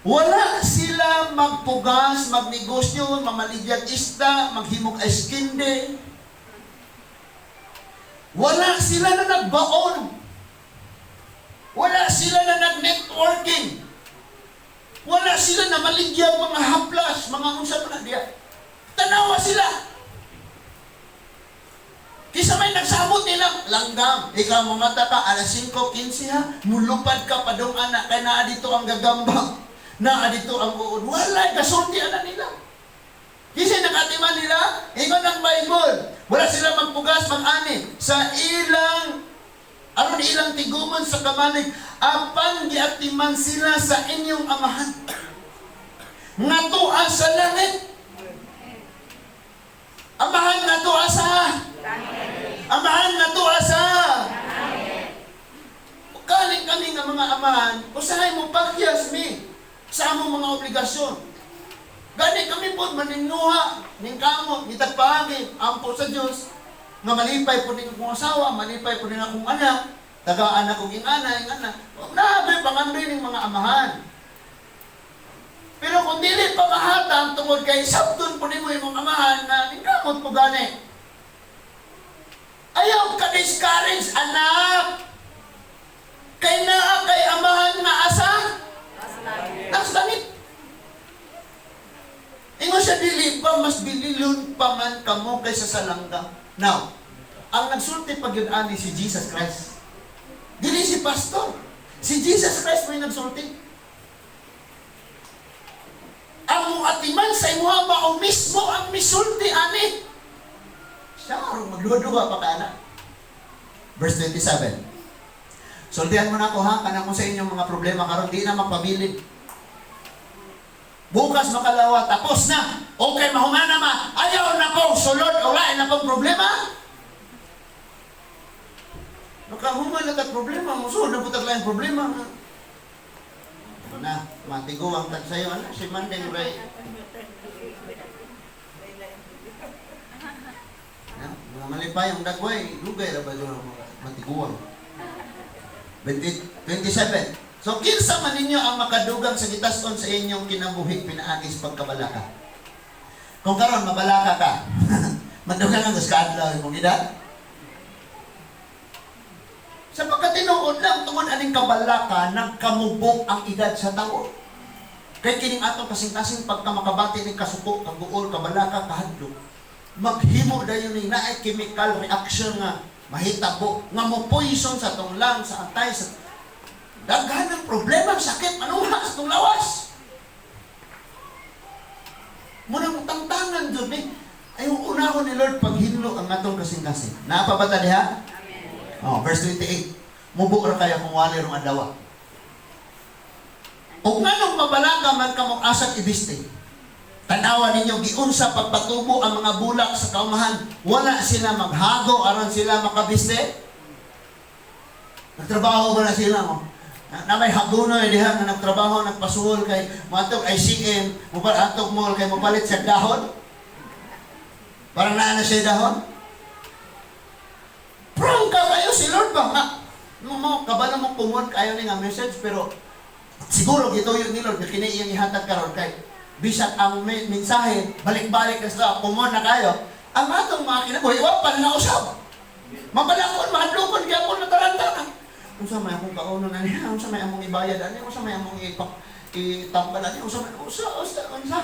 Wala sila magpugas, magnegosyo, mamaligyag isda, maghimog ice candy. Wala sila na nagbaon. Wala sila na nag-networking. Wala sila na maligyag mga haplas, mga unsa pa na diya. Tanawa sila. Kisa may nagsabot nila, langgam. Ikaw mamata ka, alas 5:15 ha, mulupad ka pa dong anak, kay naa dito ang gagamba, naa dito ang uod. Wala, kasulti ana nila. Kisa nakatiman nila, ingon ang Bible. Wala sila magpugas, mag-ani. Sa ilang, aron ilang tiguman sa kamalig, apan giatiman sila sa inyong amahan. Nga tuwa sa langit. Amahan nga tuwa sa Amahan nga tuwa sa Kaling kami nga mga amahan, usahay mo pakyas mi sa among mga obligasyon. Gani kami po maninuha ning kamot, nitagpaagi, ampo sa Dios nga malipay po ning akong asawa, malipay po ning akong anak, tagaan ako ging ana, ing ana. Naabay pangandoy ning mga amahan. Pero kung dili pa mahatang tungod kay sabton po nimo imong amahan na ning kamot po gani. Ayaw ka discourage, anak. Kay naa kay amahan nga asa? Nasa langit. Ingon siya, dili ba mas bililon pa man kamo kaysa sa langgam? Now, ang nagsulti pag yun ani si Jesus Christ. Dili si pastor. Si Jesus Christ may nagsulti. Ang muatiman sa imuha mao mismo ang misulti ani. Siya aron magduha-duha pa ka ana. Verse 27. Sultihan mo na ako ha, kanang kung sa inyong mga problema karon di na magpabilin. Bukas makalawa, tapos na. Okay, mahumana ma, ayaw na ko, sulod, wala na pong problema. Nakahuman na tag problema, musulod na po tag laing problema. Na, matiguang tag sayo, ano, si Mandeng Ray. Na, mga malipayong dagway, dugay ra ba doon ang mga matiguang? 20, 27. So, kinsa man ninyo ang makadugang sa gitason sa inyong kinabuhi pinaagi sa pagkabalaka? Kung karon mabalaka ka, madugang ang kaadlaw imong edad. Sa pagkatinuod lang, tungod aning kabalaka, nagkamubok ang edad sa tao. Kay kining atong kasing-kasing pagka makabati ning kasuko, kaguol, kabalaka, kahadlok, maghimo dayon ni naay chemical reaction nga mahitabo, nga mo poison sa atong lang, sa atay, sa daghan ng problema, sakit, manuha sa atong lawas. Munang tangtangan jud ni ay unahon ni Lord paghinlo ang atong kasing-kasing. Naa pa ba ta diha? Oh, verse 28. Mubo ra kaya kung wali rong adlaw. Ug nganong mabalaka man kamong asang ibiste? Tanawa ninyo giunsa pagpatubo ang mga bulak sa kaumahan, wala sila maghago aron sila makabiste. Nagtrabaho ba na sila mo? Na may hagunoy diha nga nagtrabaho nagpasuhol kay moadtog ICM, mo atog mall kay mopalit sa dahon. Parang naa na siya dahon. Prangka kayo si Lord ba? Nga, mo mo kabalo mo kumon kayo ni nga message, pero siguro gituyo ni Lord nga kini iyang ihatag karon kay bisag ang mensahe balik-balik na sa kumon na kayo ang atong mga kinabuhi wa pa na usab. Mabalakon, mahadlokon gyapon na taranta. Unsa may akong kaunon ani? Unsa may among ibayad ani? Unsa may among ipak itambal ani? Unsa may unsa unsa unsa?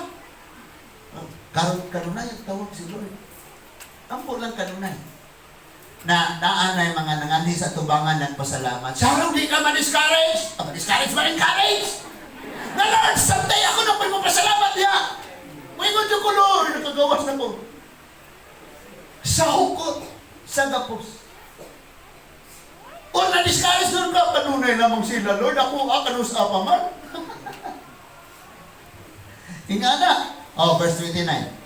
Karon kanunay ang tawag si Lord. Ampo lang kanunay na naanay mga nanganhi sa tubangan nagpasalamat. Sarong di ka ma-discourage! Ah, ma-discourage, ma-encourage! Na Lord, someday ako na po'y mapasalamat niya! Muingon dyan ko, Lord, nakagawas na ko. Sa hukot, sa gapos. O na-discourage doon ka, kanunay lamang sila, Lord, ako, kanus pa man. Ingana. Oh, verse 29.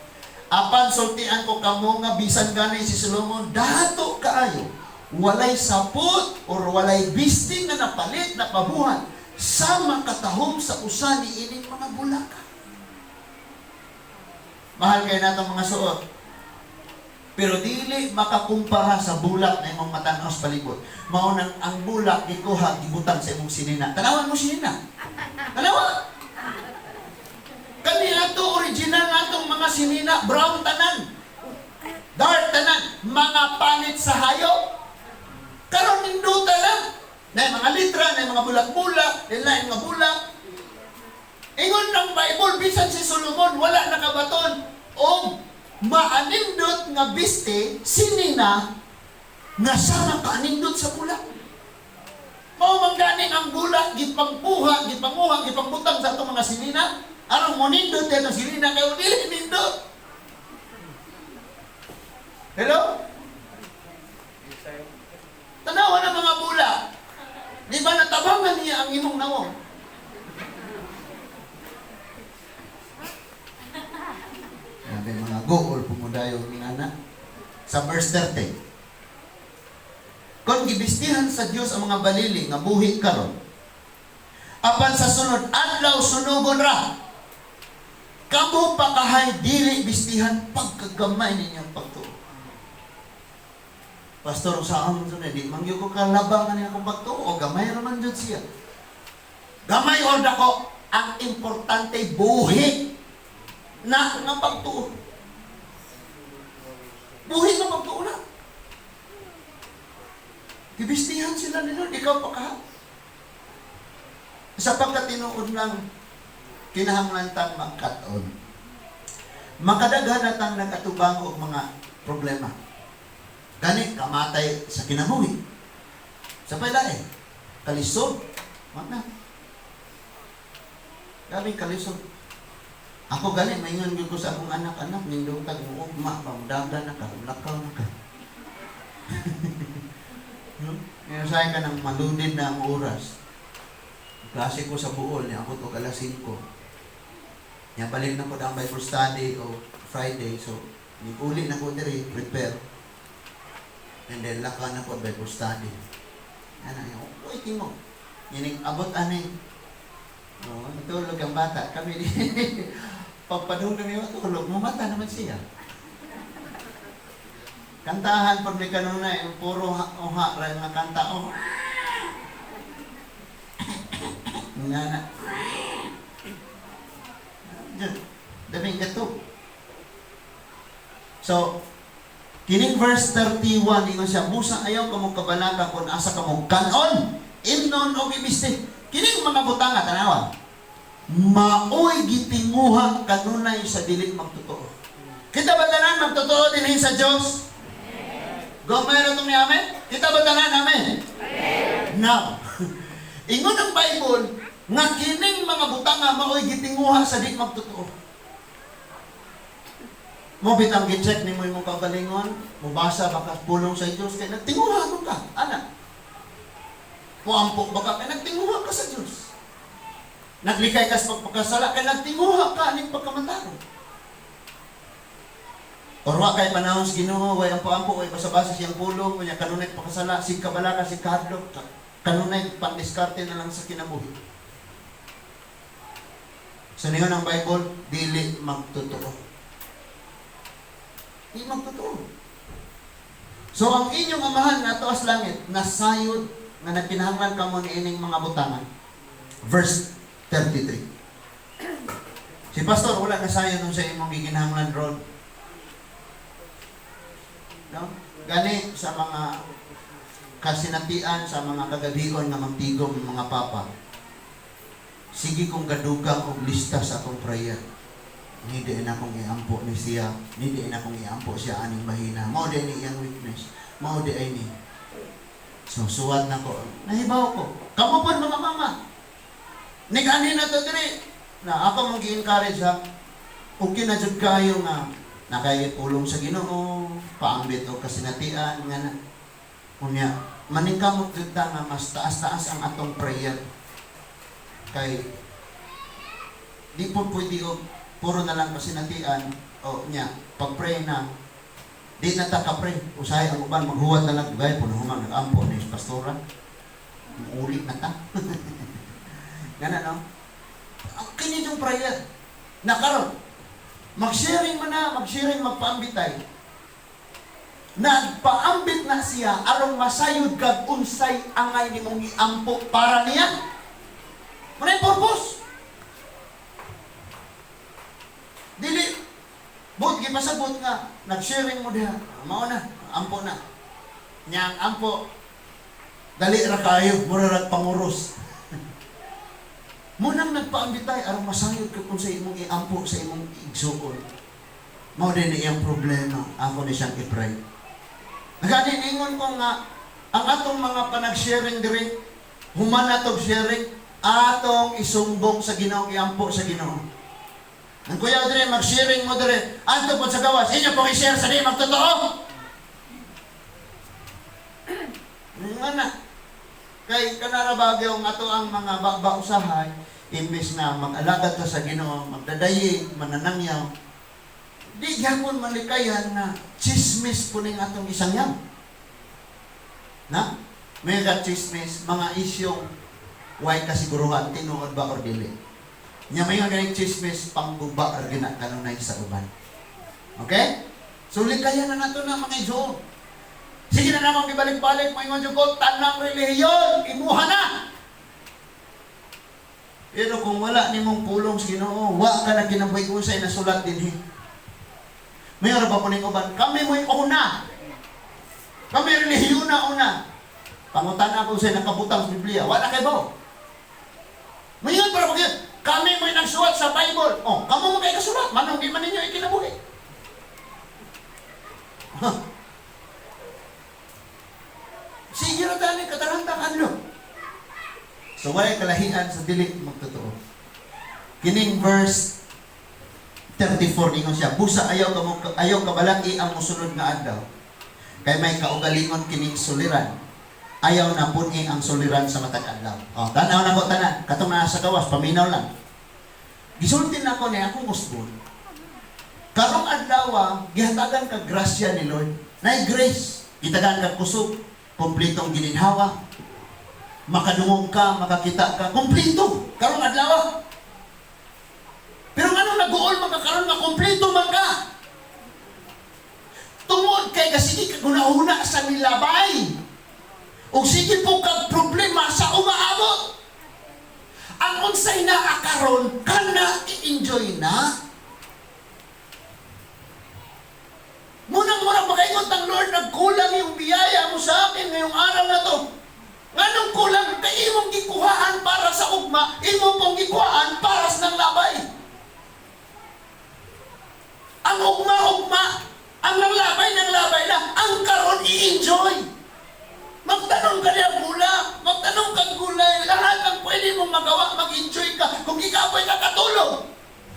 Apan sultian ko kamo nga bisan gani si Solomon dato kaayo walay sapot or walay bisti nga napalit na pabuhat sa makatahom sa usa ni ining mga bulaka. Mahal kay natong mga suot. Pero dili makakumpara sa bulak na imong matan-aw sa palibot. Mao nang ang bulak gikuha gibutang sa imong sinina. Tanawan mo sinina. Tanawa. Kani ato original natong mga sinina, brown tanan. Dark tanan, mga panit sa hayop. Karon ninduta lang. Na mga litra, na mga bulak-bulak, na mga bulak. Ingon ng Bible, bisan si Solomon wala nakabaton og maanindot nga biste sinina nga sama kaanindot sa bulak. Mao man gani ang bulak gipangpuha, gipanguha, gipangbutang sa atong mga sinina aron monindot atong sinina kay dili nindot. Hello? Tanawa na mga bulak. Di ba natabangan niya ang imong nawong? Grabe mga gool pumudayo ni ana. Sa verse 30. Kung gibistihan sa Dios ang mga balili nga buhi karon, apan sa sunod adlaw sunugon ra. Kamo pa kahay dili bistihan pagkagamay ninyong pagtuo. Pastor, saan mo sunod? Di man gyud ko kalabang ani akong pagtuo, gamay ra man jud siya. Gamay or dako, ang importante buhi na nga pagtuo. Buhi nga pagtuo na. Gibistihan sila ni Lord, ikaw pa ka. Sa pagkatinuod ng kinahanglan tang magkat-on, makadaghan na tang nag-atubang og mga problema. Gani, kamatay sa kinabuhi. Sa pailae, kalisod, wag na. Daming kalisod. Ako gani, maingon gyud ko sa akong anak-anak, nindong tag mo ugma, mamdamda na ka, lakaw na ka. Ngayon ka ng malunid na ang oras. Klase ko sa buol, niya ako to alas 5. Nya balik na po ang Bible study o Friday, so uli na ko diri prepare. And then laka na ko Bible study. Ana, uy timo. Ining abot ani. Oh, natulog ang bata. Kami di pagpadung kami matulog, mamata naman siya. Kantahan pag may kanunay, ang puro oha ra nga kanta oh. Nga na. Diyan, daming gato. So, kining verse 31, ingon siya, "Busa ayaw kamo kabalaka kung asa kamo kanon, imnon o ibiste." Kining mga butanga, tanawa, maoy gitinguha kanunay sa dili magtotoo. Kita ba tanan magtotoo dinhi sa Dios? Go, mayroon itong ni amen? Kita ba tanan amen? Now, ingon ang Bible nga kining mga butanga maoy gitinguha sa di magtotoo. Mo bitang gi-check nimo imong kaugalingon, mobasa ba ka pulong sa Dios kay nagtinguha mo ka, ana. Moampo ba ka kay nagtinguha ka sa Dios? Naglikay ka sa pagpakasala kay nagtinguha ka ning pagkamantarong. Or wa kay panahon sa Ginoo, way ampo-ampo, way basa-basa siyang pulong, unya kanunay pakasala, sig kabalaka, sig kahadlok, kanunay pandiskarte na lang sa kinabuhi. Sa niyon ang Bible, dili magtotoo. Di magtotoo. So ang inyong Amahan nga tuas langit, nasayod nga nagkinahanglan kamo niining mga butangan. Verse 33. Si pastor wala nasayod nung sa imong gikinahanglan ron. No? Gani sa mga kasinatian, sa mga kagabion nga magtigom mga papa. Sige kong gadugang og lista sa akong prayer. Ni di na akong iampo ni siya, ni di na akong iampo siya aning mahina. Mao di ni iyang weakness. Mao di ay ni. So suwat na ko. Nahibaw ko. Kamo pod mga mama. Ni na to diri. Na ako mong gi-encourage ha. Okay na jud kayo nga nakay pulong sa Ginoo, paambit og kasinatian nga na. Unya, maningkamot jud ta nga mas taas-taas ang atong prayer. Kay di po pwede og puro na lang kasinatian o nya pag-pray na di na ta ka-pray. Usahay ang uban maghuwat na lang gay puno human nag-ampo ni pastora. Muuli na ta. Gana no? Ang kini yung prayer. Na karon mag-sharing man na, mag-sharing magpaambitay. Nagpaambit na siya aron masayod kag unsay angay nimong iampo para niya. Manay purpose. Dili but gipasabot nga nag-sharing mo diha. Mao na, ampo na. Nya ang ampo dali ra kayo, mura ra panguros. Munang nagpaambitay aron masayod kag unsay imong iampo sa imong igsuon. Mao din iyang problema, ako ni siyang i-pray. Nagani ingon ko nga ang atong mga panag-sharing diri, human atong sharing, atong isumbong sa Ginoo, iampo sa Ginoo. Ang kuya diri mag-sharing mo diri, anto po sa gawas, inyo pong i-share sa di magtotoo. Nga na. Kay kanara bagyo ang ato ang mga baba usahay, imbes na mag-alagad ka sa Ginoo, magdadayeg, mananangyaw, di gyapon malikayan na chismis po ning atong isang yaw. Na? Mega chismis, mga isyong way kasiguruhan, tinuod ba or dili. Nya may nga ganing chismis, pangguba or gina kanunay sa uban. Okay? So likayan na nato na mga igsoon. Sige na namang gibalik-balik, maingon jud ko, tanang relihiyon, imuha na! Pero kung wala nimong pulong sa Ginoo, wa ka na kinabuhi unsay nasulat dinhi. May ora ba po ning uban? Kami mo'y una. Kami relihiyon na una. Pangutana ko sa nakabutang sa Biblia, wala kay ba? Mayon para pag kami mo'y nagsuwat sa Bible. Oh, kamo mo kay kasulat, manong di man ninyo ikinabuhi. Huh. Sige ra tani kataranta kanlo. So walay kalahian sa dili magtotoo. Kining verse 34 ingon siya, "Busa ayaw kamo ayaw kabalaki ang mosunod nga adlaw. Kay may kaugalingon kining suliran. Ayaw na pun-i ang suliran sa matag adlaw." Oh, tanaw na ko tanan, katong naa sa gawas paminaw lang. Gisulti nako ni akong usbon. Karong adlaw, gihatagan ka grasya ni Lord. Nay grace, gitagaan ka kusog, kompletong gininhawa. Makadungog ka, makakita ka, kompleto. Karong adlaw. Pero nganong nag-uol man ka karon nga kompleto man ka? Tungod kay kasige ka hunahuna sa milabay. O sige po kag problema sa umaabot. Ang unsay naa karon kana i-enjoy na. Munang mura makaingon tang Lord, nagkulang yung biyaya mo sa akin ngayong araw na to. Nganong kulang? Kay imong gikuhaan para sa ugma, imong pong gikuhaan para sa nang labay. Ang ugma-ugma, ang nanglabay, nanglabay na, ang karon i-enjoy. Magtanong ka niya gula, magtanong ka gulay, lahat ang pwede mong magawa, mag-enjoy ka. Kung ikaw ay kakatulog,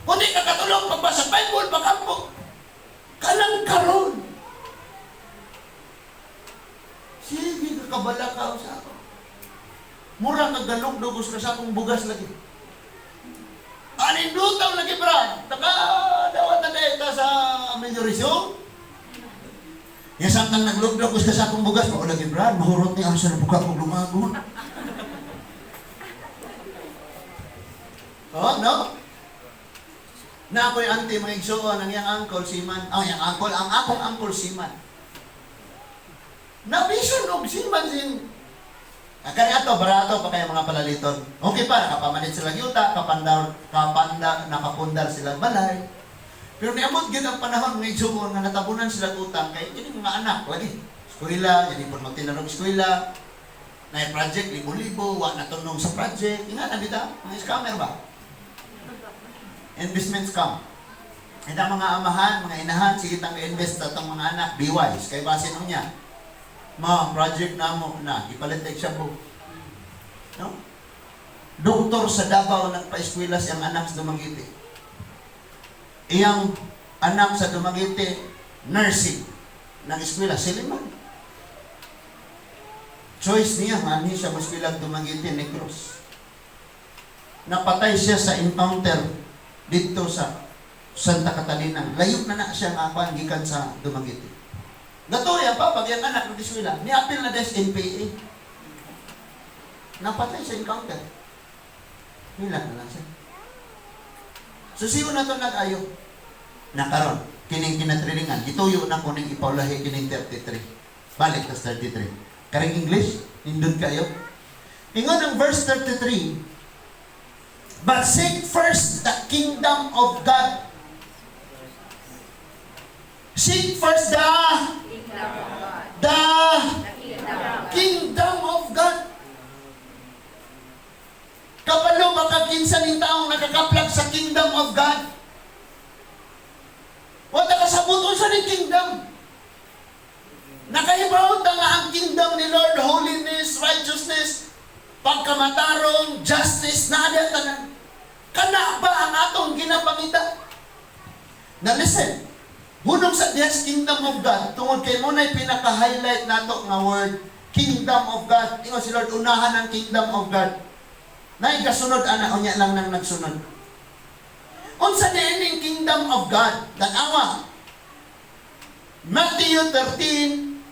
kung di ka katulog, pagbasa Bible, pagampo, kanang karon. Sige, kakabala ka sa ako. Mura ka galok dugos ka sa akong bugas lagi. Anindutaw lagi, bra. Naka dawat na dahil ta sa meliorisyon. Ya samtang naglugdog ka sa akong bugas, mao lagi, bra, mahurot ni asa na buka kong lumagon. Oh, no? Na ako'y auntie mga igsuon, ang iyang uncle Siman. Ang iyang uncle, ang akong uncle Siman. Nabison og Siman sin. Ah, kani ato barato pa kaya mga palaliton. Okay pa, nakapamanit sila yuta, kapandar, kapanda, nakapundar sila balay. Pero niabot gyud ang panahon mga igsuon nga natabunan sila utang kay kini mga anak lagi. Eskwela, jadi pud magtinarong eskwela. Na project libo-libo, wa na tunong sa project. Inga na bitaw, mga scammer ba? Investment scam. Ita mga amahan, mga inahan, sige tang invest sa atong mga anak, be wise. Kay basin niya. Ma, project na mo na, ipalit kay shabu. No? Doktor sa Davao nagpa-eskwela siyang anak sa Dumaguete. Iyang anak sa Dumaguete, nursing. Nag-eskwela, Silliman. Choice niya, nga siya mo-eskwela Dumaguete, Negros. Napatay siya sa encounter dito sa Santa Catalina. Layo na na siya nga kuan gikan sa Dumaguete. Gatoya pa pag iyang anak nag-eskwela, niapil na des NPA. Napatay sa encounter. Hilak na lang siya. Susiyo na to nag-ayo. Nakaron, kining kinatrilingan, gituyo na ko ning ipaulahi kining 33. Balik tas 33. Karing English, nindot kayo. Ingon ang verse 33, "But seek first the kingdom of God." Seek first Kingdom of God. The The kingdom. Kingdom of God. Kabalo makakinsa ning taong nakakaplag sa kingdom of God. Wala kasabot unsa ning kingdom. Nakahibaw ta nga ang kingdom ni Lord, holiness, righteousness, pagkamatarong, justice, naa diha tanan. Kana ba ang atong ginapangita? Now listen, hunong sa diha sa kingdom of God, tungod kay mo na'y pinaka-highlight nato nga word, kingdom of God. Ingon si Lord, unahan ang kingdom of God. Naay kasunod ana, unya lang nang nagsunod. Unsa dining kingdom of God? Tanawa. Matthew 13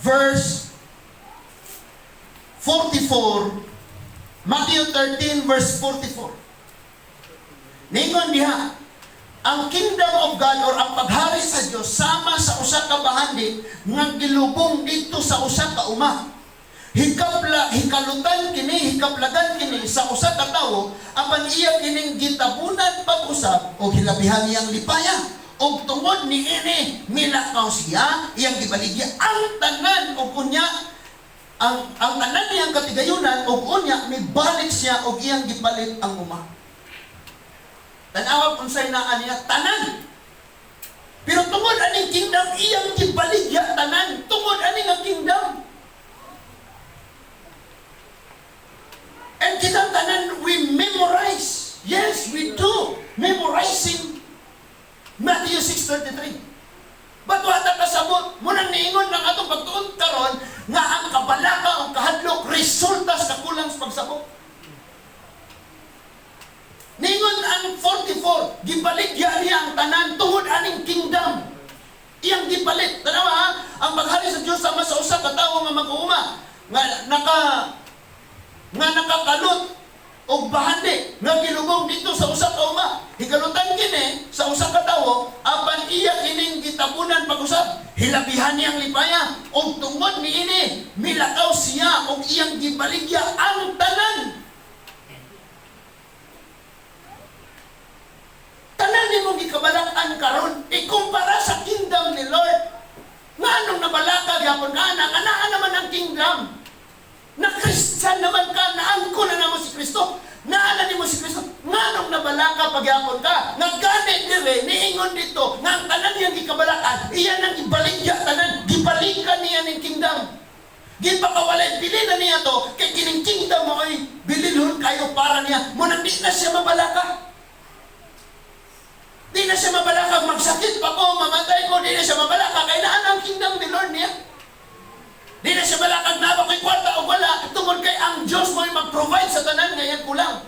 verse 44. Matthew 13 verse 44. Ningon diha, ang kingdom of God or ang paghari sa Dios sama sa usa ka bahandi nga gilubong didto sa usa ka uma. Hikapla, hikalutan kini, hikaplagan kini sa usa ka tawo, apan iya kining gitabunan pag-usab og hilabihan iyang lipaya. Og tungod niini milakaw siya, iyang gibaligya ang tanan og unya ang tanan niyang katigayunan og unya mibalik siya og iyang gipalit ang uma. Tan-awa kung unsay naa niya tanan. Pero tungod aning kingdom iyang gibaligya tanan, tungod aning ang kingdom. And kitang tanan we memorize. Yes, we do. Memorizing Matthew 6:33. But wa ta kasabot, munang niingon ng atong pagtuon karon nga ang kabalaka o kahadlok resulta sa kulang sa pagsabot. Ningon ang 44, Iyang gipalit. Tanawa ha, ang paghari sa Dios sama sa usa ka tawo nga mag-uuma nga nakakalot og bahandi nga gilubong dito sa usa ka uma. Hikalutan kini sa usa ka tawo, apan iya kining gitabunan pag-usab. Hilabihan niyang lipaya og tungod niini milakaw siya og iyang gibaligya ang tanan. Tanan nimong gikabalak-an karon ikumpara sa kingdom ni Lord. Nganong nabalaka gyapon ka na nga naa naman ang kingdom? Na Christian naman ka, naangko na namo si Kristo. Naa na nimo si Kristo. Nganong nabalaka pagyapon ka? Nga gani dire niingon dito nga ang tanan niyang gikabalakan, iya nang ibaligya tanan, gibalikan niya ning kingdom. Gipakawalay, bili na niya to, kay kining kingdom mo ay bililhon kayo para niya. Mo nang di na siya mabalaka. Di na siya mabalaka, magsakit pa ko, mamatay ko, di na siya mabalaka, kay naa ang kingdom ni Lord niya. Di na siya balakag na ko'y kwarta o wala, tungod kay ang Diyos mo'y mag-provide sa tanan ngayon kulang.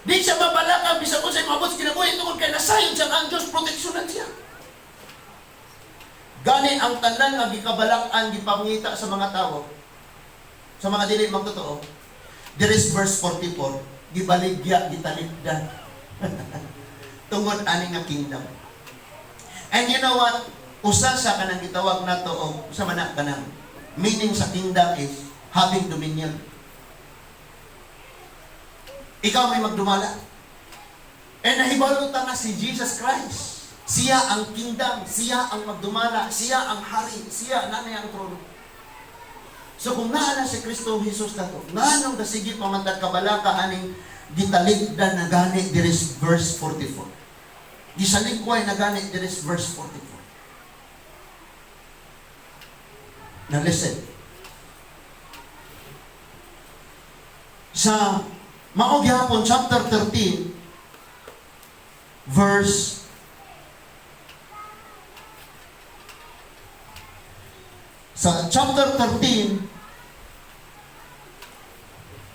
Di siya mabalakag, bisan kung sa'y maabot sa kinabuhi, tungod kay nasayod siya ang Diyos, proteksyonan siya. Gani ang tanan nga gikabalak-an, gipangita sa mga tao, sa mga dili magtotoo, there is verse 44, gibaligya, gitalikdan. Tungod ani nga kingdom. And you know what? Usa sa kanang gitawag nato o sa man kanang meaning sa kingdom is having dominion. Ikaw may magdumala. And nahibalo ta nga si Jesus Christ. Siya ang kingdom, siya ang magdumala, siya ang hari, siya nanay ang trono. So kung naa na si Kristo Jesus nato, nganong gasige pa man tag kabalaka aning gitalikdan na gani diri sa verse 44? Gisalikway na gani diri sa verse 44. Now listen. Sa mao gyapon chapter 13 verse sa chapter 13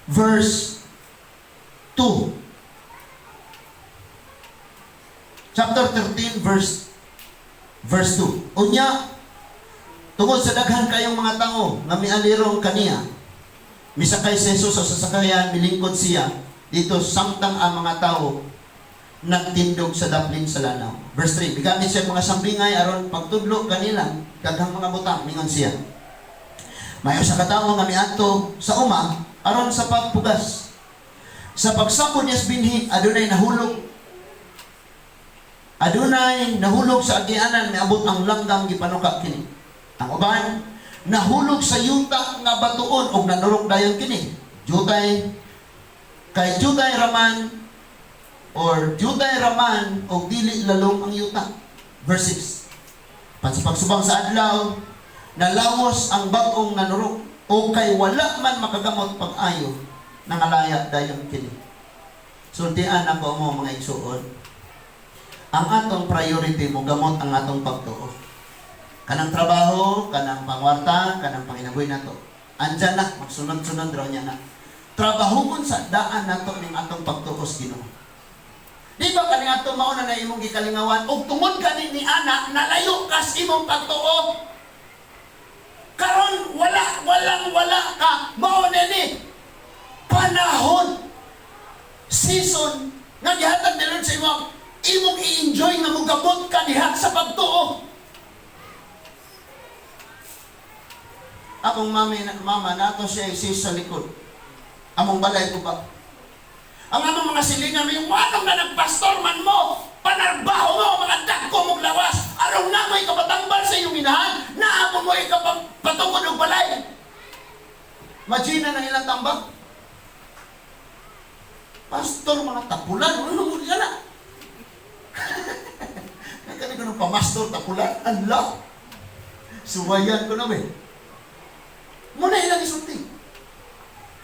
verse 2. Chapter 13 verse 2. Unya tungod sa daghan kayong mga tao nga mialirong kaniya, misakay si Jesus sa sasakyan, milingkod siya dito samtang ang mga tao nagtindog sa daplin sa lanaw. Verse 3, migamit siya mga sambingay aron pagtudlo kanila daghang mga butang, mingon siya. May usa ka tawo nga miadto sa uma aron sa pagpugas. Sa pagsakod niya sa binhi, adunay nahulog. Adunay nahulog sa agianan, miabot ang langgam, gipanuka kini. Ang uban nahulog sa yuta nga batuon og nanurok dayon kini. Jutay kay jutay raman or jutay raman og dili lalom ang yuta. Verse 6. Pan sa pagsubang sa adlaw, nalawos ang bag-ong nanurok o kay wala man makagamot pag-ayo, nangalaya dayon kini. Sultian ako mo, mga igsuon. Ang atong priority mo gamot ang atong pagtuo. Kanang trabaho, kanang pangwarta, kanang panginabuhi nato. Andyan na, magsunod-sunod raw niya na. Trabahuon sa daan nato ning atong pagtuo sa Ginoo. Di ba kani ato mao na na imong gikalingawan ug tungod kani ni ana nalayo kas imong pagtuo? Karon wala, walang wala ka, mao na ni panahon, season nga gihatag ni Lord sa imo, imong i-enjoy nga mogamot ka diha sa pagtuo. Akong mami, mama, nato siya isis sa likod. Among balay ko ba? Ang among mga silingan, may wanong na nagpastor man mo, panarbaho mo, mga dagko mong lawas, aron na mo ikapatambal sa iyong inahan, naamo mo ikapatungod og balay. Imagine na ilang tambak. Pastor, mga tapulan, ano mo na? Nagkani ko ng pamastor, tapulan, ala. Suwayan ko namin. Muna ilang isulti.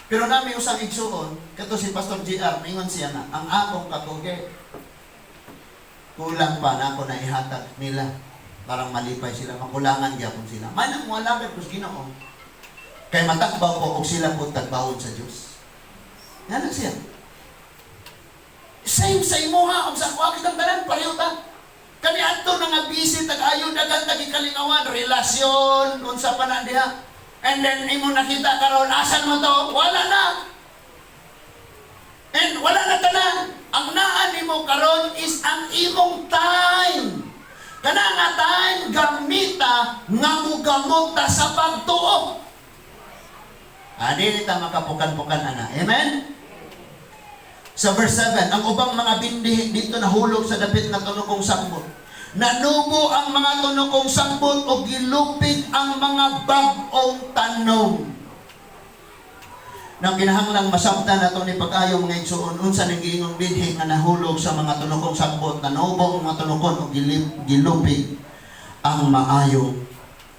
Pero nami usang igsuon, kato si Pastor GR, mingon siya na, ang akong katugi, kulang pa na ako na ihatag nila. Parang malipay sila, makulangan gyapon sila. Manang mo alagad ko sa Ginoo. Kay matakbaw ko og sila po tagbawon sa Dios. Nga lang siya. Same sa imuha, og sa ako kitang tanan, pareho ta. Kaniadto na nga busy tag ayo, daghan tag ikalingawan, relasyon, unsa pa na diha. And then imo nakita karon, asan mo to? Wala na. And wala na tanan. Ang naa nimo karon is ang imong time. Kana nga time, gamita nga mugamot ta sa pagtuo. Ah, dili ta makapukan-pukan ana. Amen? Sa verse 7, ang ubang mga binhi dito nahulog sa dapit nga tunokong sangbot. Nanubo ang mga tunokong sangbot o gilupig ang mga bag-ong tanom. Nang kinahanglang masabtan nato ni pag-ayo, mga igsuon, unsa ning giingong binhi nga nahulog sa mga tunokong sangbot, nanubo ang mga tunokon o gilupig ang maayong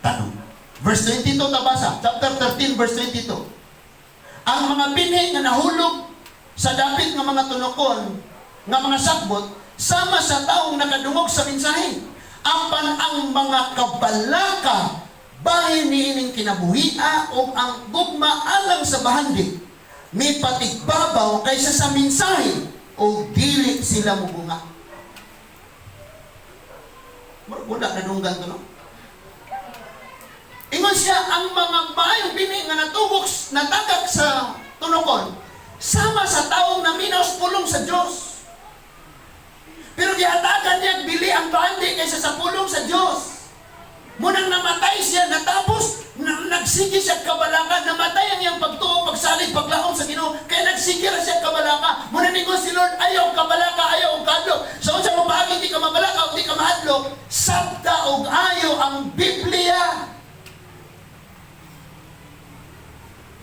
tanom. Verse 22 tabasa, chapter 13 verse 22. Ang mga binhi nga nahulog sa dapit nga mga tunokon nga mga sagbot sama sa taong nakadungog sa mensahe. Apan ang mga kabalaka bahin niining kinabuhia o ang gugma alang sa bahandi mipatigbabaw kaysa sa mensahe o dili sila mubunga. Murag wala nadunggan to, no? Ingon siya, ang mga maayong binhi nga natugok, natagak sa tunokon, sama sa taong naminaw sa pulong sa Diyos. Pero gihatagan niya bili ang bahandi kaysa sa pulong sa Diyos. Munang namatay siya, natapos, nagsige siya kabalaka, namatay ang iyang pagtuo, pagsalig, paglaom sa Ginoo, kaya nagsige ra siya kabalaka. Muna ningon si Lord, "Ayaw kabalaka, ayaw og kahadlok." Sa unsa mo paagi di ka mabalaka o di ka mahadlok, sabta og ayo ang Biblia.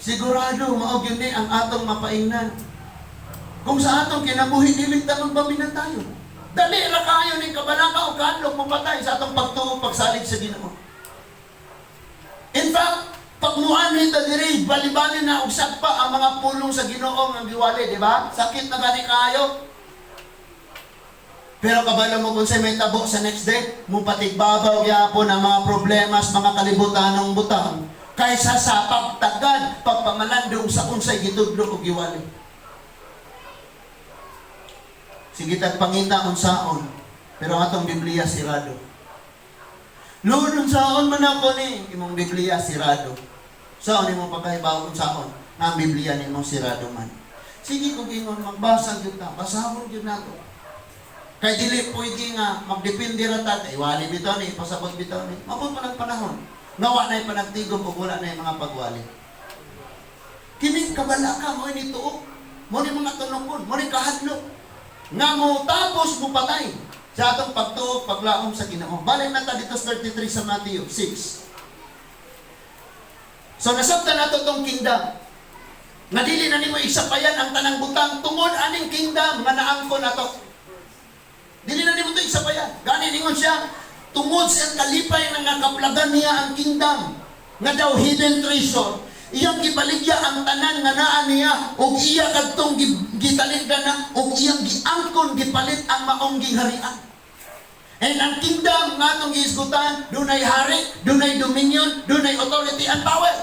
Sigurado, mao gyud ni ang atong mapaingnan. Kung sa atong kinabuhi, dili ta magbabinan tayo. Dali ra kaayo ning kabalaka o kahadlok mapatay sa atong pagtuo, pagsalig sa Ginoo. In fact, pag muanhi ta diri, bali-bali na og pa ang mga pulong sa Ginoo nga giwali, di ba? Sakit na gani kaayo. Pero kabalo mo kung may tabo sa next day, mupatigbabaw gyapon ang mga problema sa mga kalibutanong butang kaysa sa pagtagad, pagpamalandong sa unsay gitudlo o giwali. Sige tag pangita unsaon, pero ang atong Biblia sirado. "Lord, unsaon man ako ni?" Imong Biblia sirado. Saon nimo pagkahibaw unsaon nga ang Biblia nimo sirado man? Sige kung ingon magbasa gyud ta, basahon gyud nato. Kay dili pwede nga magdepende ra ta, iwali bitaw ni, pasabot bitaw ni. Mabot man ang panahon nga wa na'y panagtigom ug wala na'y mga pagwali. Kining kabalaka mo ni tuok, mo ni mga tunokon, mo ni kahadlok nga mo tapos mo patay sa atong pagtuo, paglaom sa Ginoo. Balik na ta dito sa 33 sa Matthew 6. So nasabtan nato tong kingdom. Nga dili na nimo isapayan ang tanang butang tungod aning kingdom nga naangkon nato. Dili na nimo to isapayan. Gani ningon siya, tungod sa iyang kalipay nga nakaplagan niya ang kingdom nga daw hidden treasure. Iyang gibaligya ang tanan nga naa niya ug iya kadtong gitalikdan na ug iyang giangkon, gipalit ang maong giharian. And ang kingdom nga atong gihisgutan, dunay hari, dunay dominion, dunay authority and power.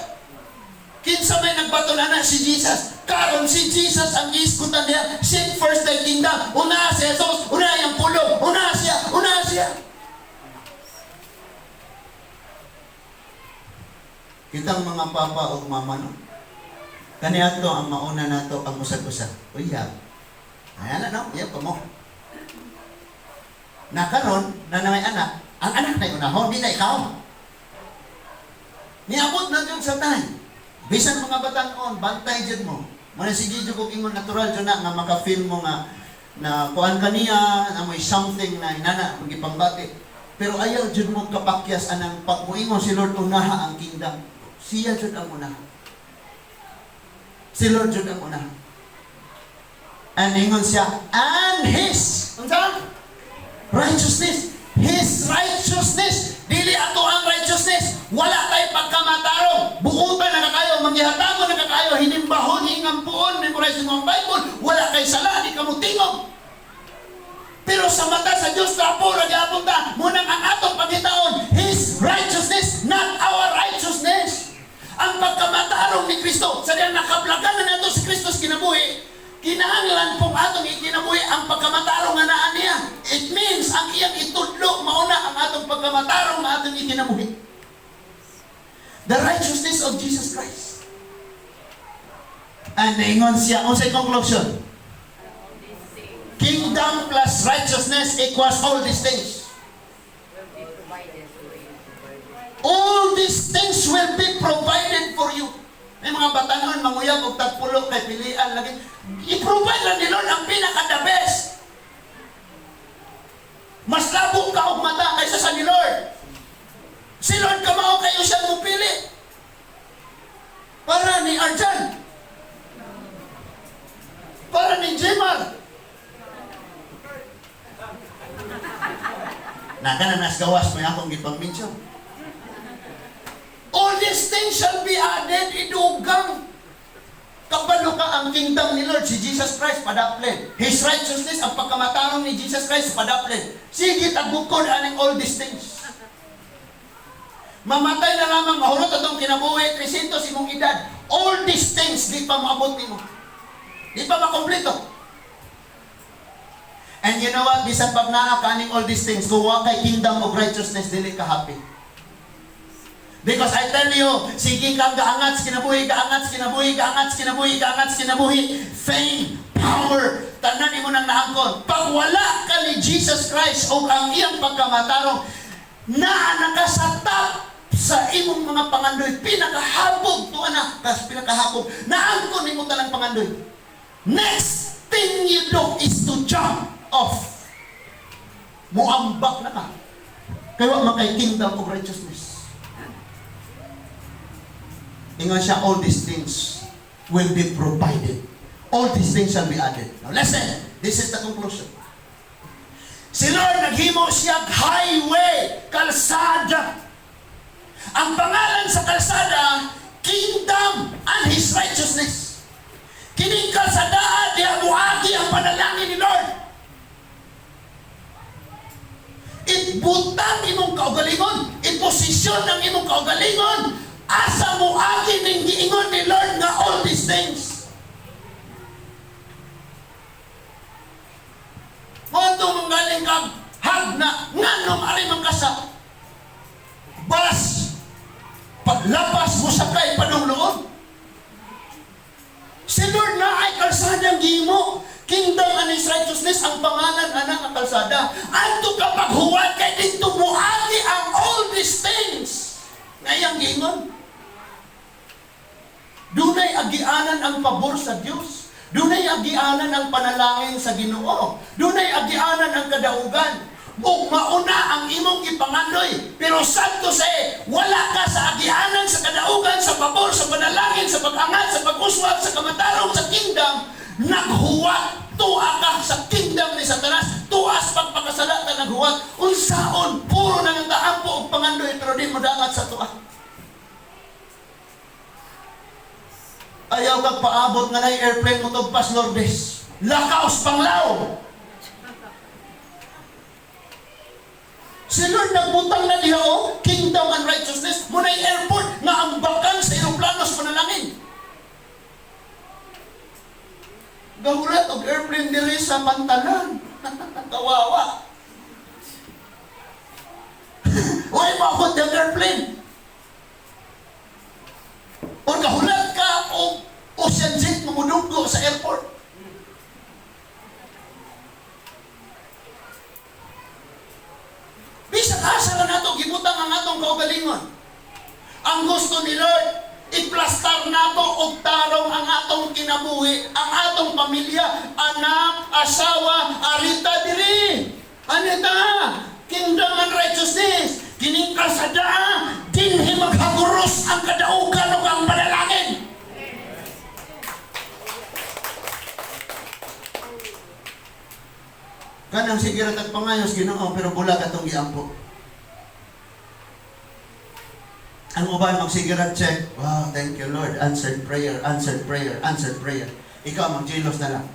Kinsa may nagbaton ana? Si Jesus. Karon si Jesus ang gihisgutan niya. Seek first thy kingdom. Una si Jesus, una ang pulong, una siya, una siya. Kitang mga papa o mama, no? Kaniadto ang mauna nato ang usag-usa. Uyab. Ayan na, no? Uyab pa mo. Na karon na may anak, ang anak na unahon, di na ikaw. Niabot na jud sa time. Bisan mga batan-on, bantay jud mo. Muna sige jud kog ingon, natural jud na nga maka-feel mo nga na kuan kaniya, na may something na inana gipangbati. Pero ayaw jud mo kapakyas anang pag muingon si Lord, unaha ang kingdom. Siya jud ang unaha. Si Lord jud ang unaha. And ingon siya, and His, unsa? Righteousness. His righteousness. Dili ato ang righteousness. Wala tay pagkamatarong. Buutan na kakayo, manggihatagon na kakayo, hinimbahon, hingampuon, memorize mo ang Bible, wala kay sala, di ka mo tingog. Pero sa mata sa Diyos, trapo, ra gyapon ta. Munang ang atong pangitaon, His righteousness, not our righteousness. Ang pagkamatarong ni Kristo, sa diyang nakaplagan na nato si Kristo sa kinabuhi, kinahanglan pong atong ikinabuhi ang pagkamatarong nga naa niya. It means, ang iyang itudlo, pagkamatarong nga atong ikinabuhi. The righteousness of Jesus Christ. And ingon siya, unsay conclusion? Kingdom plus righteousness equals all these things. Will be provided for you. All these things will be provided for you. May mga batanon, manguyab og tagpulo kay pilian lagi. I-provide lang ni Lord ang pinaka the best. Mas labo ka og mata kaysa sa ni Lord. Si Lord kamao kayo siya mupili. Para ni Arjan. Para ni Jimar. Naka na nas gawas may akong gipang-mention. All these things shall be added, idugang. Kabalo ka ang kingdom ni Lord, si Jesus Christ, padaplen. His righteousness, ang pagkamatarong ni Jesus Christ, padaplen. Sige, tagukod aning all these things. Mamatay na lamang, mahurot atong kinabuhi, 300 imong edad. All these things, di pa maabot nimo. Di pa makompleto. And you know what? Bisan pag naa ka aning all these things, kung wa kay kingdom of righteousness, dili ka happy. Because I tell you, sige kang gaangat sa kinabuhi, gaangat sa kinabuhi, gaangat sa kinabuhi, gaangat sa kinabuhi, fame, power, tanan nimo nang naangkon. Pag wala ka ni Jesus Christ o ang iyang pagkamatarong, naa na ka sa top sa imong mga pangandoy, pinakahabog to anak, kas pinakahabog, naangkon nimo tanang pangandoy. Next thing you do is to jump off. Muambak na ka. Kaya wa man kay kingdom of righteousness. Ingon siya, all these things will be provided. All these things shall be added. Now listen, this is the conclusion. Si Lord naghimo siya highway, kalsada. Ang pangalan sa kalsada, Kingdom and His Righteousness. Kining kalsada, diha muagi ang panalangin ni Lord. Ibutang imong kaugalingon, iposisyon ang imong kaugalingon, asa mo agi ning giingon ni Lord nga all these things. Moto mong galing kag hag na nganong ari man ka sa bus, paglapas mo sakay padung. Si Lord na ay kalsada ang gihimo. Kingdom and His righteousness ang pangalan ana nga kalsada. Adto ka paghuwat kay didto moagi ang all these things. Nga iyang giingon. Dunay agianan ang pabor sa Dios. Dunay agianan ang panalangin sa Ginoo. Dunay agianan ang kadaugan. Ug mauna ang imong gipangandoy. Pero sad to say, wala ka sa agianan sa kadaugan, sa pabor, sa panalangin, sa pag-angat, sa pag-uswag, sa kamatarong, sa kingdom. Naghuwat, tuwa ka sa kingdom ni Satanas, tuas pagpakasala ta naghuwat. Unsaon, puro na ng taampo og pangandoy, pero di mo dangat sa tuwa. Ayaw kag paabot nga nay airplane mo tugpas Lourdes. Lakaos panglaw. Si Lord nagbutang na diha o kingdom and righteousness mo nay airport nga ambakan sa eroplano sa panalangin. Gahulat og airplane diri sa Pantalan. Kawawa. Uy, maabot yung airplane. O gahulat ka o ocean jet mamudunggo sa airport. Bisan asa na nato gibutang ang atong kaugalingon. Ang gusto ni Lord, iplastar nato og tarong ang atong kinabuhi, ang atong pamilya, anak, asawa, arita diri. Anita, kingdom and righteousness, kining kalsada, dinhi maghaguros ang kadaugan ug ang panalangin. Kanang sige ra tag pangayos Ginoo pero bulag atong giampo. Ang uban magsige ra check. Wow, thank you Lord. Answered prayer, answered prayer, answered prayer. Ikaw magjealous na lang.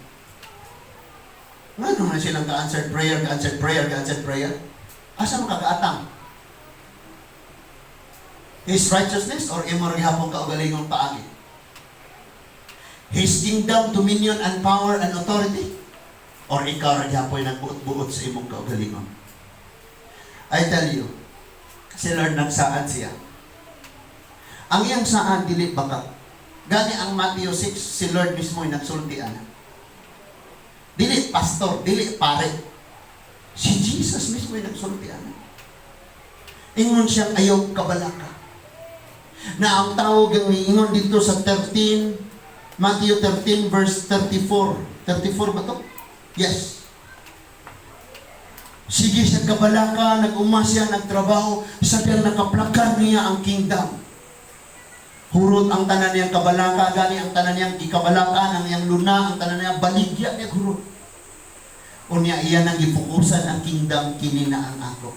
Ngano na silang ka-answered prayer, ka-answered prayer, ka-answered prayer? Asa man kagaatang? His righteousness or imo ra gihapon kaugalingong paagi? His kingdom, dominion, and power and authority? Or ikaw ra gihapon nagbuot-buot sa imong kaugalingon? I tell you, Si Lord, nagsaad siya. Ang iyang saad dili baka. Gani ang Matthew 6, si Lord mismo ay nagsulti ana. Dili pastor, dili pare. Si Jesus mismo ay nagsulti ana. Ingon siyang ayaw kabalaka. Na ang tao gang niingon dito sa 13, Matthew 13 verse 34. 34 ba to? Yes. Sige siya kabalaka, nag-uma siya, nagtrabaho, sa diyang nakaplakan niya ang kingdom. Hurot ang tanan niyang kabalaka, gani ang tanan niyang gikabalakan, ang iyang luna, ang tanan niyang baligya niya hurot. Unya iya nang gifokusan ang kingdom, kini na ang ako.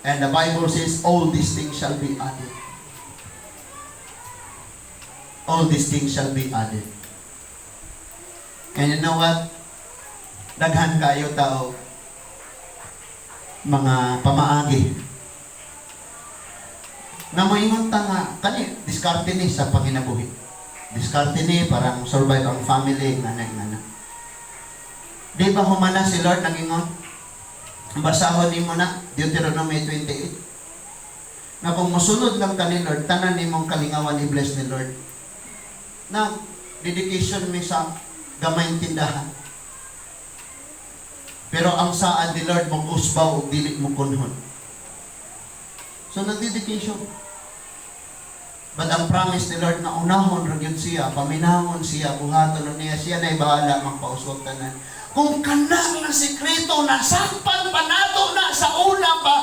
And the Bible says, all these things shall be added. All these things shall be added. And you know what? Daghan kayo tao mga pamaagi. Nga moingon ta nga kani diskarte ni sa panginabuhi. Diskarte ni para survive ang family nga na nga na. Di ba humana si Lord nagingon? Basahon nimo na Deuteronomy 28. Nga kung mosunod lang ka ni Lord, tanan nimong kalingawan i-bless ni Lord. Na dedication mi sa gamayng tindahan. Pero ang saad ni Lord mong usbaw ug dili mo kunhon. So nag-dedication. But ang promise ni Lord na unahon ra gyud siya, paminawon siya, buhaton na niya, siya na'y bahala magpauswag tanan. Kung kanang nga sekreto nasakpan pa nato na sa una pa,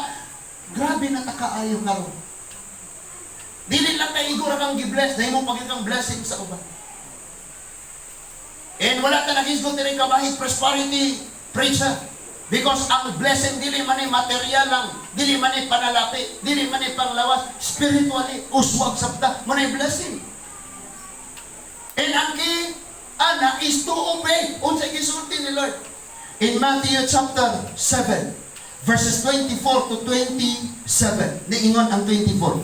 grabe na ta kaayo karon. Dili lang kay igor kang gi-bless, dahil mo pagit kang blessing sa uban. And wala ta naghisgot diri kabahit prosperity preacher. Because ang blessing dili man ni material lang, dili man ni panalapi, dili man ni panglawas, spiritually uswag sabta mo na blessing. And ang key ana is to obey unsay gisulti ni Lord. In Matthew chapter 7 verses 24 to 27, niingon ang 24.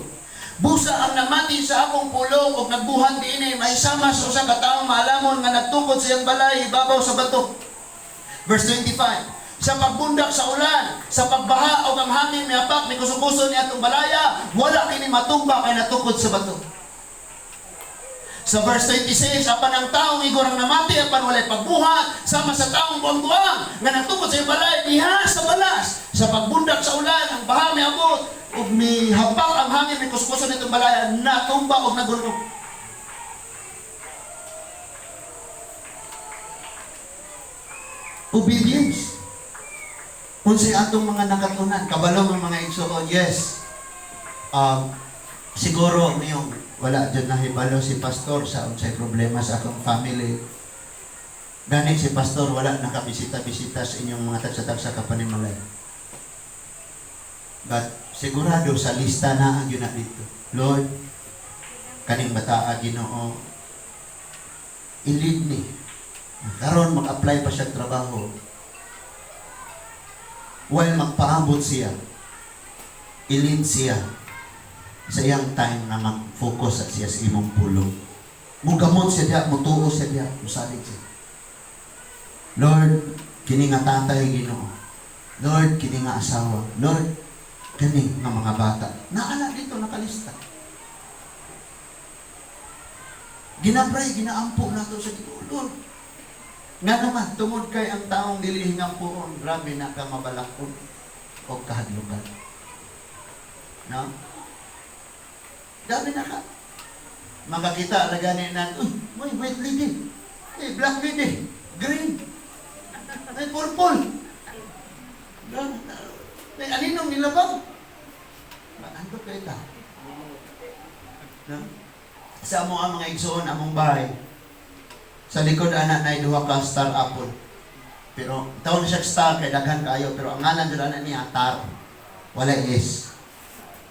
Busa ang namati sa akong pulong ug nagbuhat niini mahisama sa usa ka tawo maalamon nga nagtukod sa iyang balay ibabaw sa bato. Verse 25. Sa pagbundak sa ulan, sa pagbaha o ang hangin mihapak mikuso-kuso ni atong balaya, wala kini matumba kay natukod sa bato. Sa verse 26, apan ang taong igorang namati, apan walay pagbuhat, sama sa taong buang-buang, nga natukod sa iyang balay, diha sa balas. Sa pagbundak sa ulan, ang baha miabot, ug mihapak ang hangin, mikuskuso nitong balaya, natumba og nagulog. Obedience. Unsay atong mga nakatunan, kabalo ng mga igsoon, yes. Siguro ngayong wala dyan nahibalo si pastor sa unsay problema sa akong family. Gani si pastor wala nakabisita-bisita sa inyong mga tagsa-tagsa kapanimalay. But sigurado sa lista na ang yun na dito. Lord, kaning bataa Ginoo, i-lead ni. Karon mag-apply pa siya trabaho. While magpaabot siya, i-lead siya sa iyang time na mag-focus sa siya sa imong pulong. Mugamot siya diya, mutuo siya diya, musalig siya. Lord, kini nga tatay Ginoo. Lord, kini nga asawa. Lord, kini nga mga bata. Naala dito, nakalista. Ginapray, ginaampo nato sa Ginoo. Lord, nga naman, tungod kay ang taong dili hingampuon, grabe na ka mabalakon o kahadlukan. No? Grabe na ka. Makakita ra gani na, uy, may white lady. Hey, black lady. Green. May purple. Grabe na. May aninong nilabang. Ano kay ta? No? Sa amo ang mga igsoon, among bahay. Sa likod ana na duha ka star apple. Pero tawag siya star kay daghan kayo, pero ang ngalan jud ana niya tar. Wala is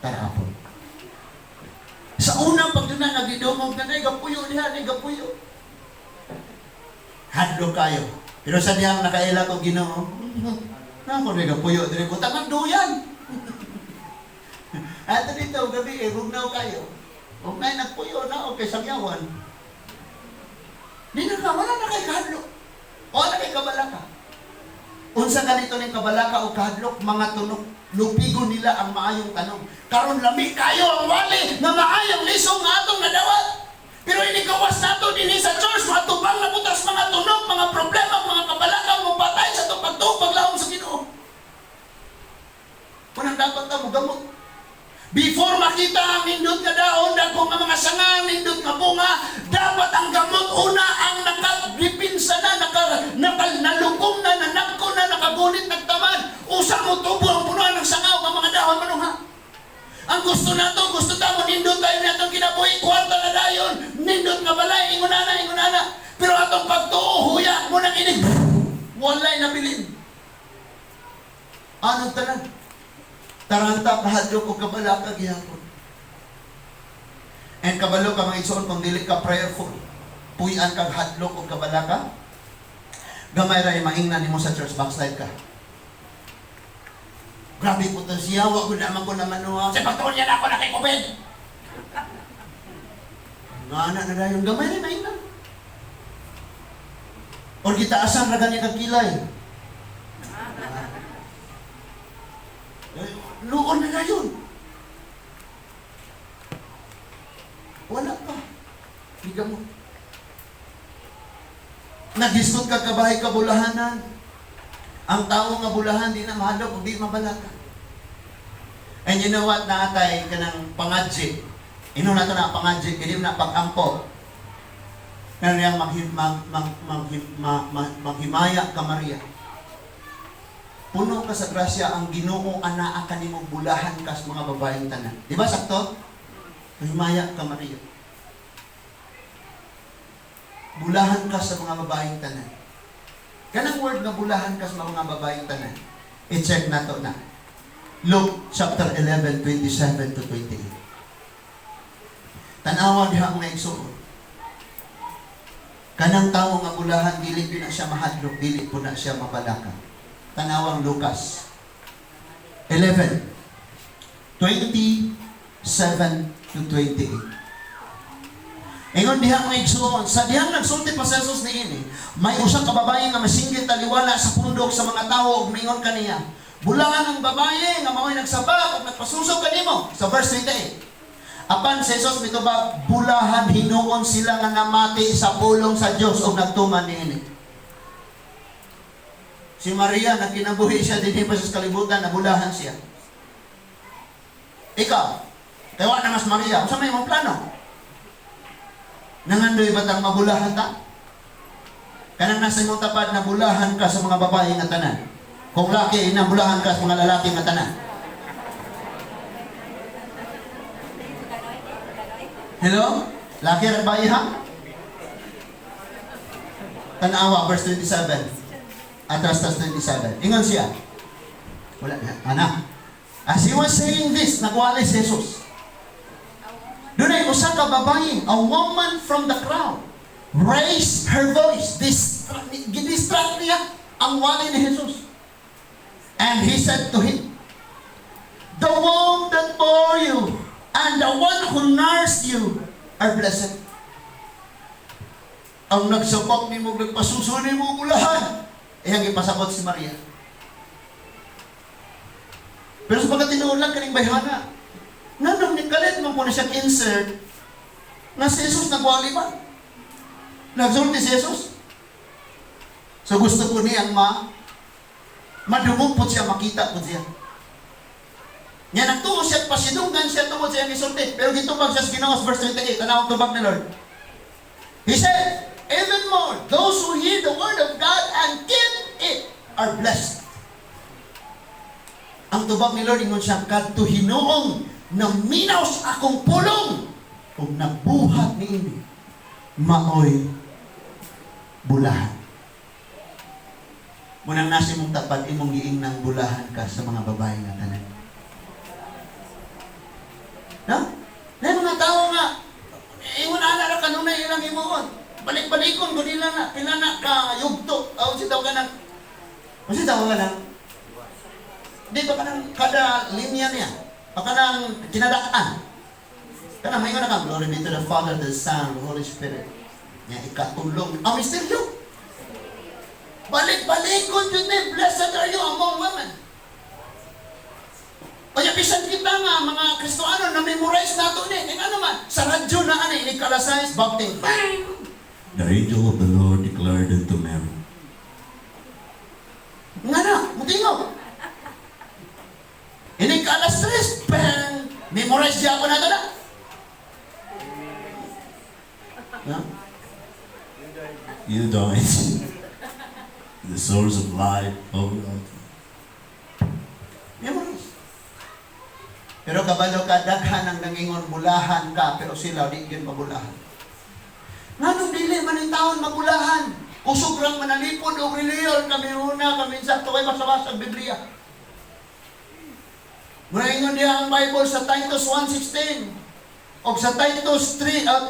tar apple. Sa unang pagduna nagidumog na nay gapuyo diha nay gapuyo. Hadlo kayo. Pero sa dihang nakaila ko Ginoo. Na ko nay gapuyo diri butang ang duyan. Ato dito gabi eh bugnaw kayo. Ug nay nagpuyo na okay sangyawan. Di na ka, wala na kay kahadlok. Wala kay kabalaka. Unsa ganito ning kabalaka o kahadlok, mga tunok. Lupigon nila ang maayong tanong. Karon lami kayo ang wali nga maayong lisong nga atong nadawat. Pero inigawas nato dinhi sa church, matubang na butas mga tunog, mga problema, mga kabalaka, mopatay sa atong pagtuo, paglahom sa Ginoo. Unang dapat ta mo gamot. Before makita ang nindot nga dahon, dagko nga mga sanga, ang nindot nga bunga, dapat ang gamot una ang nakadipinsa na, naka, nalukom na, nanagko na, nakagunit, nagtamad. Usa mo tubo ang punuan ng sanga o ang mga dahon manuha. Ang gusto nato, gusto ta mo nindot tayo natong kinabuhi, kwarta na dayon, nindot nga balay, ingon na, ingon na. Pero atong pagtuo, huya mo nang inig, walay nabilin. Ano tanan? Taranta, kahadlok o kabalaka gihapon. And kabalo ka, mga igsoon, kung dili ka prayerful, puy-an kag hadlok o kabalaka, gamay ra maingnan nimo sa church, backslide ka. Grabe po to siya, wa ko naman ko naman no. Sa pagtuon niya na ako nakikubid. Nga na na dayon, gamay ra maingnan. Or gitaasan ra gani kag kilay. Luon na dayon. Wala pa. Di mo. Naghisgot ka kabahay kabulahanan. Ang tao nga bulahan, di na mahadlok, di mabalaka. And you know what, naatay ka ng pangadji. Ino na ito na pangadji, hindi na pag-ampo. Pero yang maghimaya ka, Maria. Puno ka sa grasya, ang Ginoo anaa kanimo, bulahan ka sa mga babaeng tanan. Di ba sakto? Maghimaya ka, Maria. Bulahan ka sa mga babaeng tanan. Kanang word nga bulahan ka sa mga babaeng tanan. I-check na to na. Luke chapter 11, 27 to 28. Tanawa diha, mga igsoon. Kanang tao nga bulahan, dili po na siya mahadlok, dili po na siya mabalaka. Tanawang Lucas 11, 27 to 28. Ingon diha, mga igsoon, sa dihang nagsulti pa sa Jesus niini, may usa ka babae nga masinggit taliwala sa pundok sa mga tawo ug mingon kaniya, "Bulahan ang babae nga mao'y nagsabak ug nagpasuso kanimo." Sa verse 28. Apan si Jesus mitubag, "Bulahan hinuon sila nga namati sa pulong sa Dios ug nagtuman niini." Si Maria, nagkinabuhi siya dinhi pa sa kalibutan, nabulahan siya. Ikaw, kay wa na mas Maria, unsa may imong plano? Nangandoy ba tang mabulahan ta? Kanang nasa imong tapad, nabulahan ka sa mga babae nga tanan. Kung laki, nabulahan ka sa mga lalaki nga tanan. Hello? Laki ra ba ha? Tanawa, verse 27. Atras tas 27. Ingon siya. Wala na. Ana. As he was saying this, nagwali si Jesus. Dunay usa ka babae, a woman from the crowd, raised her voice. Distract niya ang wali ni Jesus. And he said to him, "The womb that bore you and the one who nursed you are blessed." Ang nagsabak nimo, nagpasuso nimo, bulahan. Iyang ipasabot si Maria. Pero sa pagkatinuod lang kaning bayhana, nganong nikalit man po na siyang insert nga si Jesus nagwali ba? Nagsulti si Jesus. So gusto po niyang madungog po siya, makita po siya. Nya nagtuo siya at pasidunggan siya tungod sa iyang isulti. Pero gitubag siya sa Ginoo sa verse 28. Tanaw ang tubag ni Lord. He said, "Even more, those who hear the word of God and keep it are blessed." Ang tubag ni Lord, ingon siya, "Kadto hinuong naminaw sa akong pulong ug nagbuhat niini, maoy bulahan." Munang nasa imong tapad, imong giingnang bulahan ka sa mga babae nga tanan. No? Na mga tao nga, ingon ana ra kanunay ilang himuon. Balik-balikon ko nila na, pila na ka yugto. Aw si tawag ka nang, si tawag ka nang, di ba kanang kada linya niya, o kanang kinadakan. Kanang may na ka, "Glory be to the Father, the Son, the Holy Spirit." Nya ikatulong. Ang misteryo. Balik-balikon yun eh. "Blessed are you among women." Kaya bisan kita nga mga Kristoano na memorize nato ni. Kaya ano man, sa radyo na ani ini alas 6 bapting. Bang! The angel of the Lord declared unto Mary, Nga na, mutingaw. Ini alas 3, bang! Memorize siya ako nato na. Ha? "You died, the source of life, O God." Memorize. Pero kabalo ka, daghan ang nangingon, bulahan ka, pero sila di yun pabulahan. Nganong dili man ang taon mabulahan? Usog rang manalipod og reliyon, kami una, kami sakto kay basa-basa Biblia. Muna diha ang Bible sa Titus 1:16 o sa Titus 3 at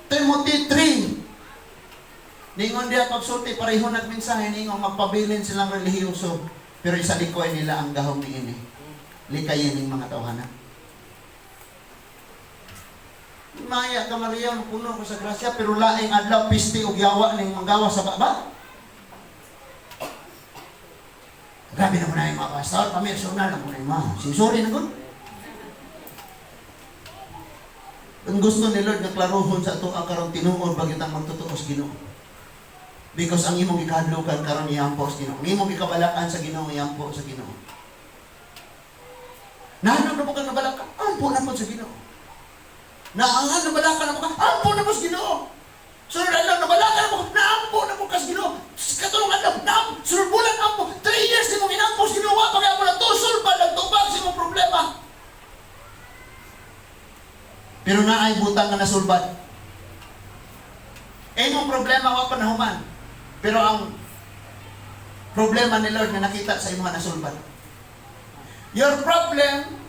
Timothy 3. Ningon diha pagsulti, pareho nagmensahe, ningon magpabilin silang relihiyoso pero isalikoy nila ang gahom niini. Likayin ning mga tawhana. Maya ka, Maria, puno ko sa grasya, pero laing adlaw piste og yawa ning manggawa sa baba. Grabe na mo na yung mga pastor, pamersonal na mo na yung mga. Sorry na gud. Ang gusto ni Lord nga klarohon sa ato ang karon, tinuod ba kitang magtotoo sa Ginoo. Because ang imong gikahadlukan karon, iampo sa Ginoo. Ang imong gikabalakan sa Ginoo, iampo sa Ginoo. Nahanap na po kang nabalaka, ampo na po sa Ginoo. Naangan nabalaka na po ka, ampo na po sa Ginoo. Sunod adlaw nabalaka na po ka, naampo na po ka sa Ginoo. Katulong adlaw, naampo, sunod bulan ampo. 3 years ni mong inampo sa Ginoo, wa pa kaya mo na tusol pa nagtubag sa imong problema. Pero naay butang nga nasulbad. Imong problema wa pa nahuman. Pero ang problema ni Lord nga nakita sa imong nasulbad. Your problem,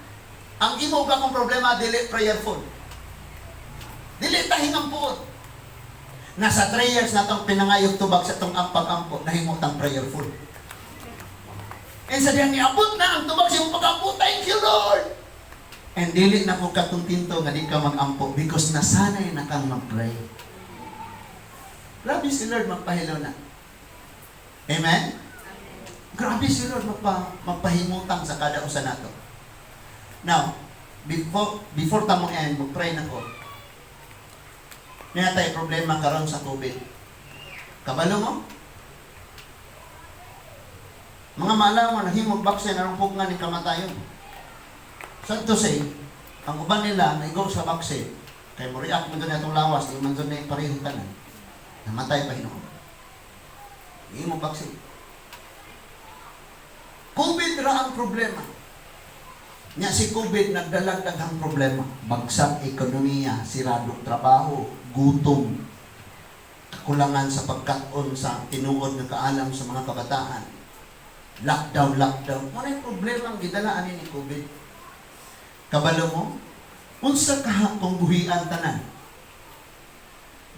ang imo ka kong problema, dili prayerful. Dili ta hingampuot. Nasa 3 years na itong pinangayog tubag sa itong pag-ampo, nahimo tang prayerful. And sa diyang niabot na ang tubag sa imong pag-ampo, thank you, Lord! And dili na ko kakontento nga di ka mag-ampo because nasanay na kang mag-pray. Grabe si Lord magpahilo na. Amen? Grabe si Lord magpahimutang sa kada usa nato. Now, before ta mo end, mag-pray na ko. Naa tay problema karon sa COVID. Kabalo mo? Mga malaman, nahimog vaccine, anong nga ni kamatayon. Sad to say, ang uban nila, naigo sa vaccine, kay mo react mo doon atong lawas, di man doon na parehong tanan. Namatay pa hinuon. Himog vaccine. COVID ra ang problema. Nya si COVID nagdalag daghang problema. Bagsak ekonomiya, siradong trabaho, gutom, kakulangan sa pagkaon sa tinuod nga kaalam sa mga kabataan. Lockdown, lockdown. Mao na problema ang gidala ani ni COVID. Kabalo mo? Unsa ka kung buhian tanan?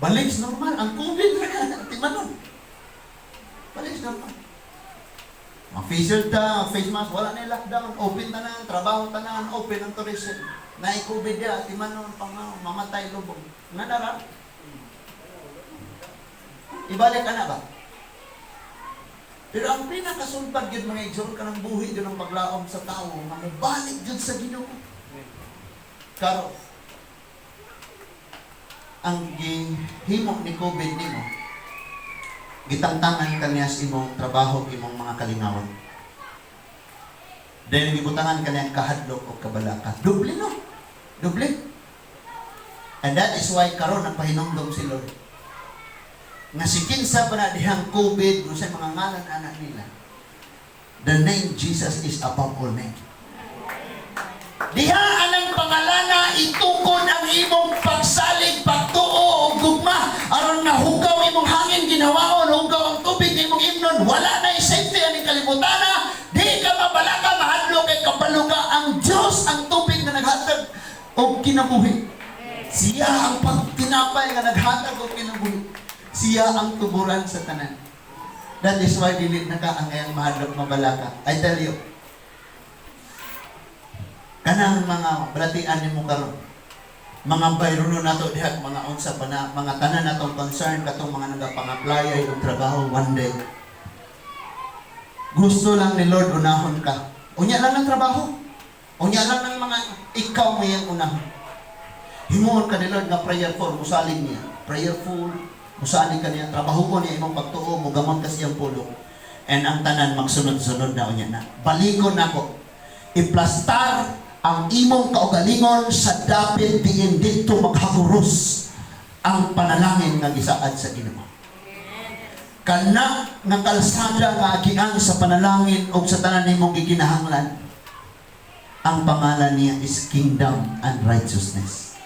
Balik sa normal. Ang COVID ra, timanon. Balik sa normal. Ang facial ta, face mask, wala na yung lockdown. Open tanan, trabaho tanan, open ang tourism. Na COVID ya, timanon pang mamatay lubong. Nga nara? Ibalik ka na ba? Pero ang pinakasulbad yun, mga igsoon, kanang buhi yun ang paglaom sa tao nga mobalik yun sa Ginoo. Karo, ang gihimo ni COVID nimo, gitangtangan ka niya sa imong trabaho, imong mga kalingawan. Then gibutangan ka niya ang kahadlok o kabalaka. Doble, no? Doble. And that is why karon nagpahinumdom si Lord. Nga si kinsa pa na dihang COVID, kung sa mga ngalan anak nila, the name Jesus is above all name. Diha anang pangalana itukod ang imong pagsalig, pagtuo o gugma aron nga hugaw imong hangin ginawaon, hugaw ang tubig imong imnon, wala na safety aning kalibutana, di ka mabalaka, mahadlok kay kabalo ka ang Dios ang tubig nga naghatag og kinabuhi. Siya ang pagtinapay nga naghatag og kinabuhi. Siya ang tuburan sa tanan. That is why dili na ka ang ngayang mahadlok, mabalaka. I tell you, kanang mga balatian nimo karon, mga bayrono nato diha, mga unsa pa na mga tanan natong concern, katong mga nagapang-apply og trabaho, one day gusto lang ni Lord unahon ka, unya lang ng trabaho. Unya lang ng mga ikaw mo yung unahan. Himuon ka ni Lord nga prayerful, musalig niya. Prayerful, musalig ka niya, trabaho ko niya imong pagtuo, mugamot ka siyang pulong. And ang tanan magsunod-sunod na unya na. Balikon nako. Iplastar ang imong kaugalingon sa dapit diin didto maghaguros ang panalangin nga gisaad sa Ginoo. Kana nga kalsada nga agian sa panalangin og sa tanan nimong gikinahanglan. Ang pangalan niya is Kingdom and Righteousness.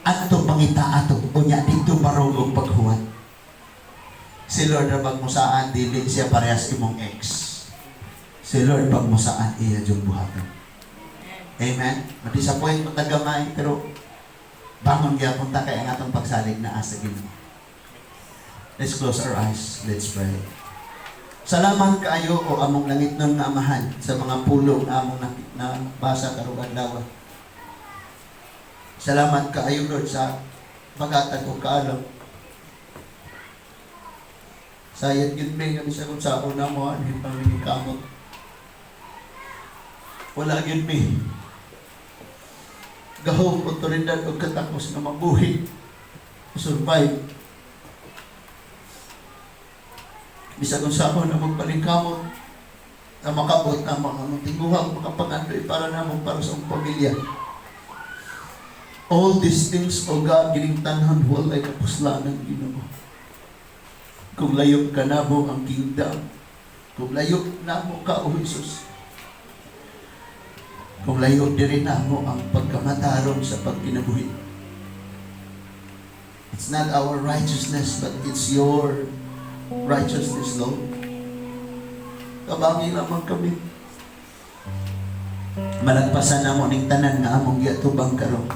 Adto pangita ato unya didto barog og paghuwat. Si Lord ra pagmusaan, dili siya parehas imong ex. Si Lord pagmusaan, iya jud buhaton. Amen. Ma-disappoint mo tagamay, pero bangon gyapon ta kay ang atong pagsalig naa sa Ginoo. Let's close our eyes. Let's pray. Salamat kaayo, o among langitnon nga Amahan, sa mga pulong na among nabasa karong adlaw. Salamat kaayo, Lord, sa paghatag og kaalam. Sayad gyud mi nga bisag unsaon namo anhi kamot. Wala gyud mi gahom, otoridad og katakos na mabuhi, survive. Bisag unsaon na magpalingkamot na makabot na mga tinguhang makapangandoy para namo, para sa among pamilya. All these things, O God, kining tanan walay kapuslanan, Ginoo, kung layo ka namo ang kingdom, kung layo namo ka, O Jesus, kung layo diri namo ang pagkamatarong sa pagkinabuhi. It's not our righteousness, but it's your righteousness, Lord. Tabangi lamang kami. Malagpasan namo ning tanan nga among giatubang karon.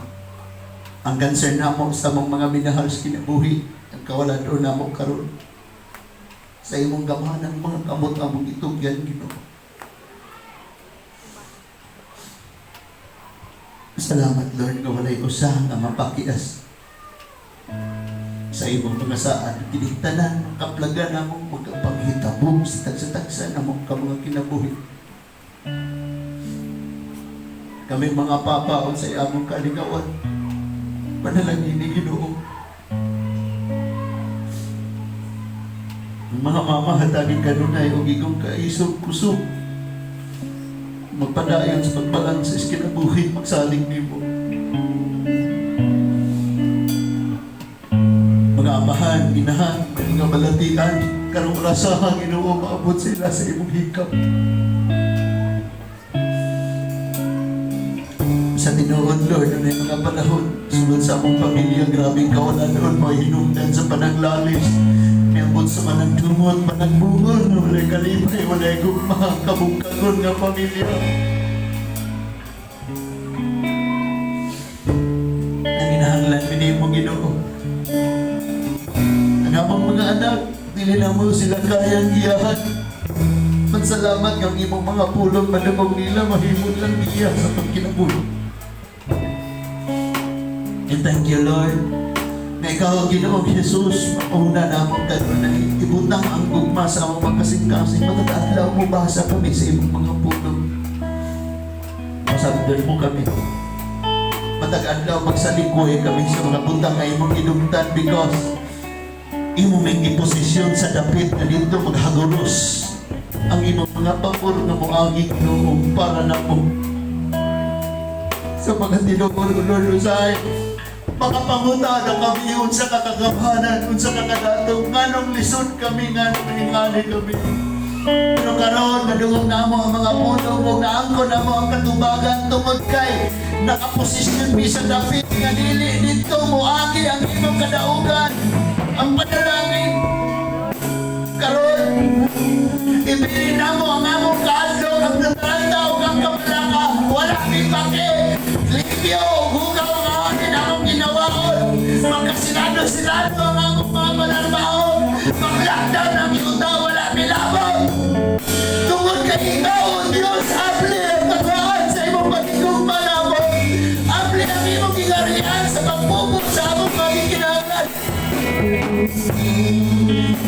Ang concern namo sa among mga minahal sa kinabuhi, ang kawalan namo karon. Sa imong gamhanan mga kamot among itugyan, Ginoo. Salamat, Lord, nga walay usa nga mapakias sa imong mga saad. Kining tanan kaplagan namong magpanghitabo sa tagsa-tagsa namong ka mga kinabuhi. Kami mga papa, sa among kalingawan, panalangin ni Ginoo. Ang mga mama, hatagin kanunay og igong kaisog, kusog. Magpadayon sa pagbalanse sa kinabuhi, magsalig nimo. Mga amahan, inahan, mga balatian, karong orasaha, Ginoo, maabot sila sa imong hikap. Sa tinuod, Lord, ano yung mga panahon, sulod sa among pamilya, grabing kawalan doon, mga hinungdan sa panaglalis. Niabot sa managdumot, managbuhon, walay kalipay, walay gugma, kabungkagon nga pamilya. Nanginahanglan mi nimo, Ginoo. Ang among mga anak, dili na mo sila kayang giyahan. Mansalamat nga ang imong mga pulong madungog nila, mahimong lang giya sa pagkinabuhi. And thank you, Lord, na ikaw ang Ginoong Jesus, mauna na among kanunay, ibutang ang gugma sa among magkasing-kasing, matag adlaw mo basa kami sa imong mga pulong. Masabdan mo kami. Matag adlaw magsalikoy kami sa mga butang nga imong gidumtan because imo may iposisyon sa dapit na dito maghaguros ang imong mga pabor nga moagi, Ginoo, para namo. Sa mga tinuod, Lord, usahay makapanguta na kami unsa ka kagamhanan, unsa ka kadato, nganong lisod kami, nganong ingani kami. Pero karon nadungog namo ang mga pulong mo, naangkon namo ang katubagan tungod kay nakaposisyon mi sa dapit nga dili didto moagi ang imong kadaugan, ang panalangin. Karon ibili namo ang among kahadlok, ang nataranta ug ang kabalaka. Wala mi pake. Limpyo, hugaw ang akin among ginawaon. Magkasirado-sirado ang among mga panarbaho. Mag-lockdown ang yuta, wala mi labot. Tungod kay ikaw, O Diyos, abli ang kagaan sa imong pagigugma namo. Abli ang imong gingarian sa pagpupot sa among mga kinahanglan.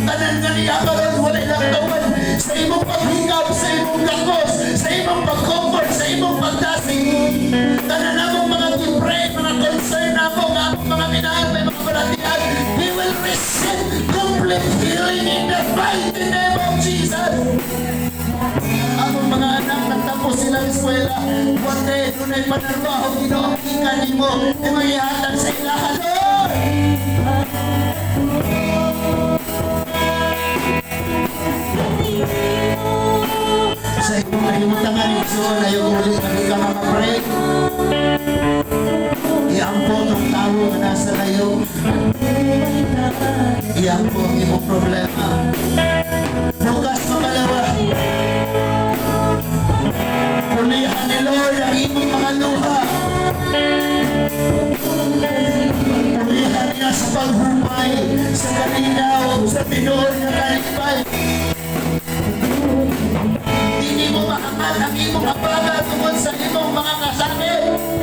Tanan nga niya karon walay langtawan. Sa imong paghikab, sa imong lakos, sa imong pag-comfort, sa imong pagdasig. Tanan namong mga gi-pray, mga concern namo, nga among mga minahal, may mga balatian, we will receive complete healing in the mighty name of Jesus. Among mga anak, nagtapos sila sa eskwela. One day, dunay panarbaho, Ginoo, gikan nimo, imong ihatag sa ilaha, Lord. Sa imong kahimutangan, igsoon, ayaw ulit kami ka mga pray. Iampo ang tao nga nasa layo. Iampo ang imong problema. Bukas makalawa. Pulihan ni Lord ang imong mga luha. Pulihan niya sa paghupay, sa kalinaw, sa tinuod nga kalipay. Hindi mo maangat ang imong abaga tungod sa imong mga kasakit.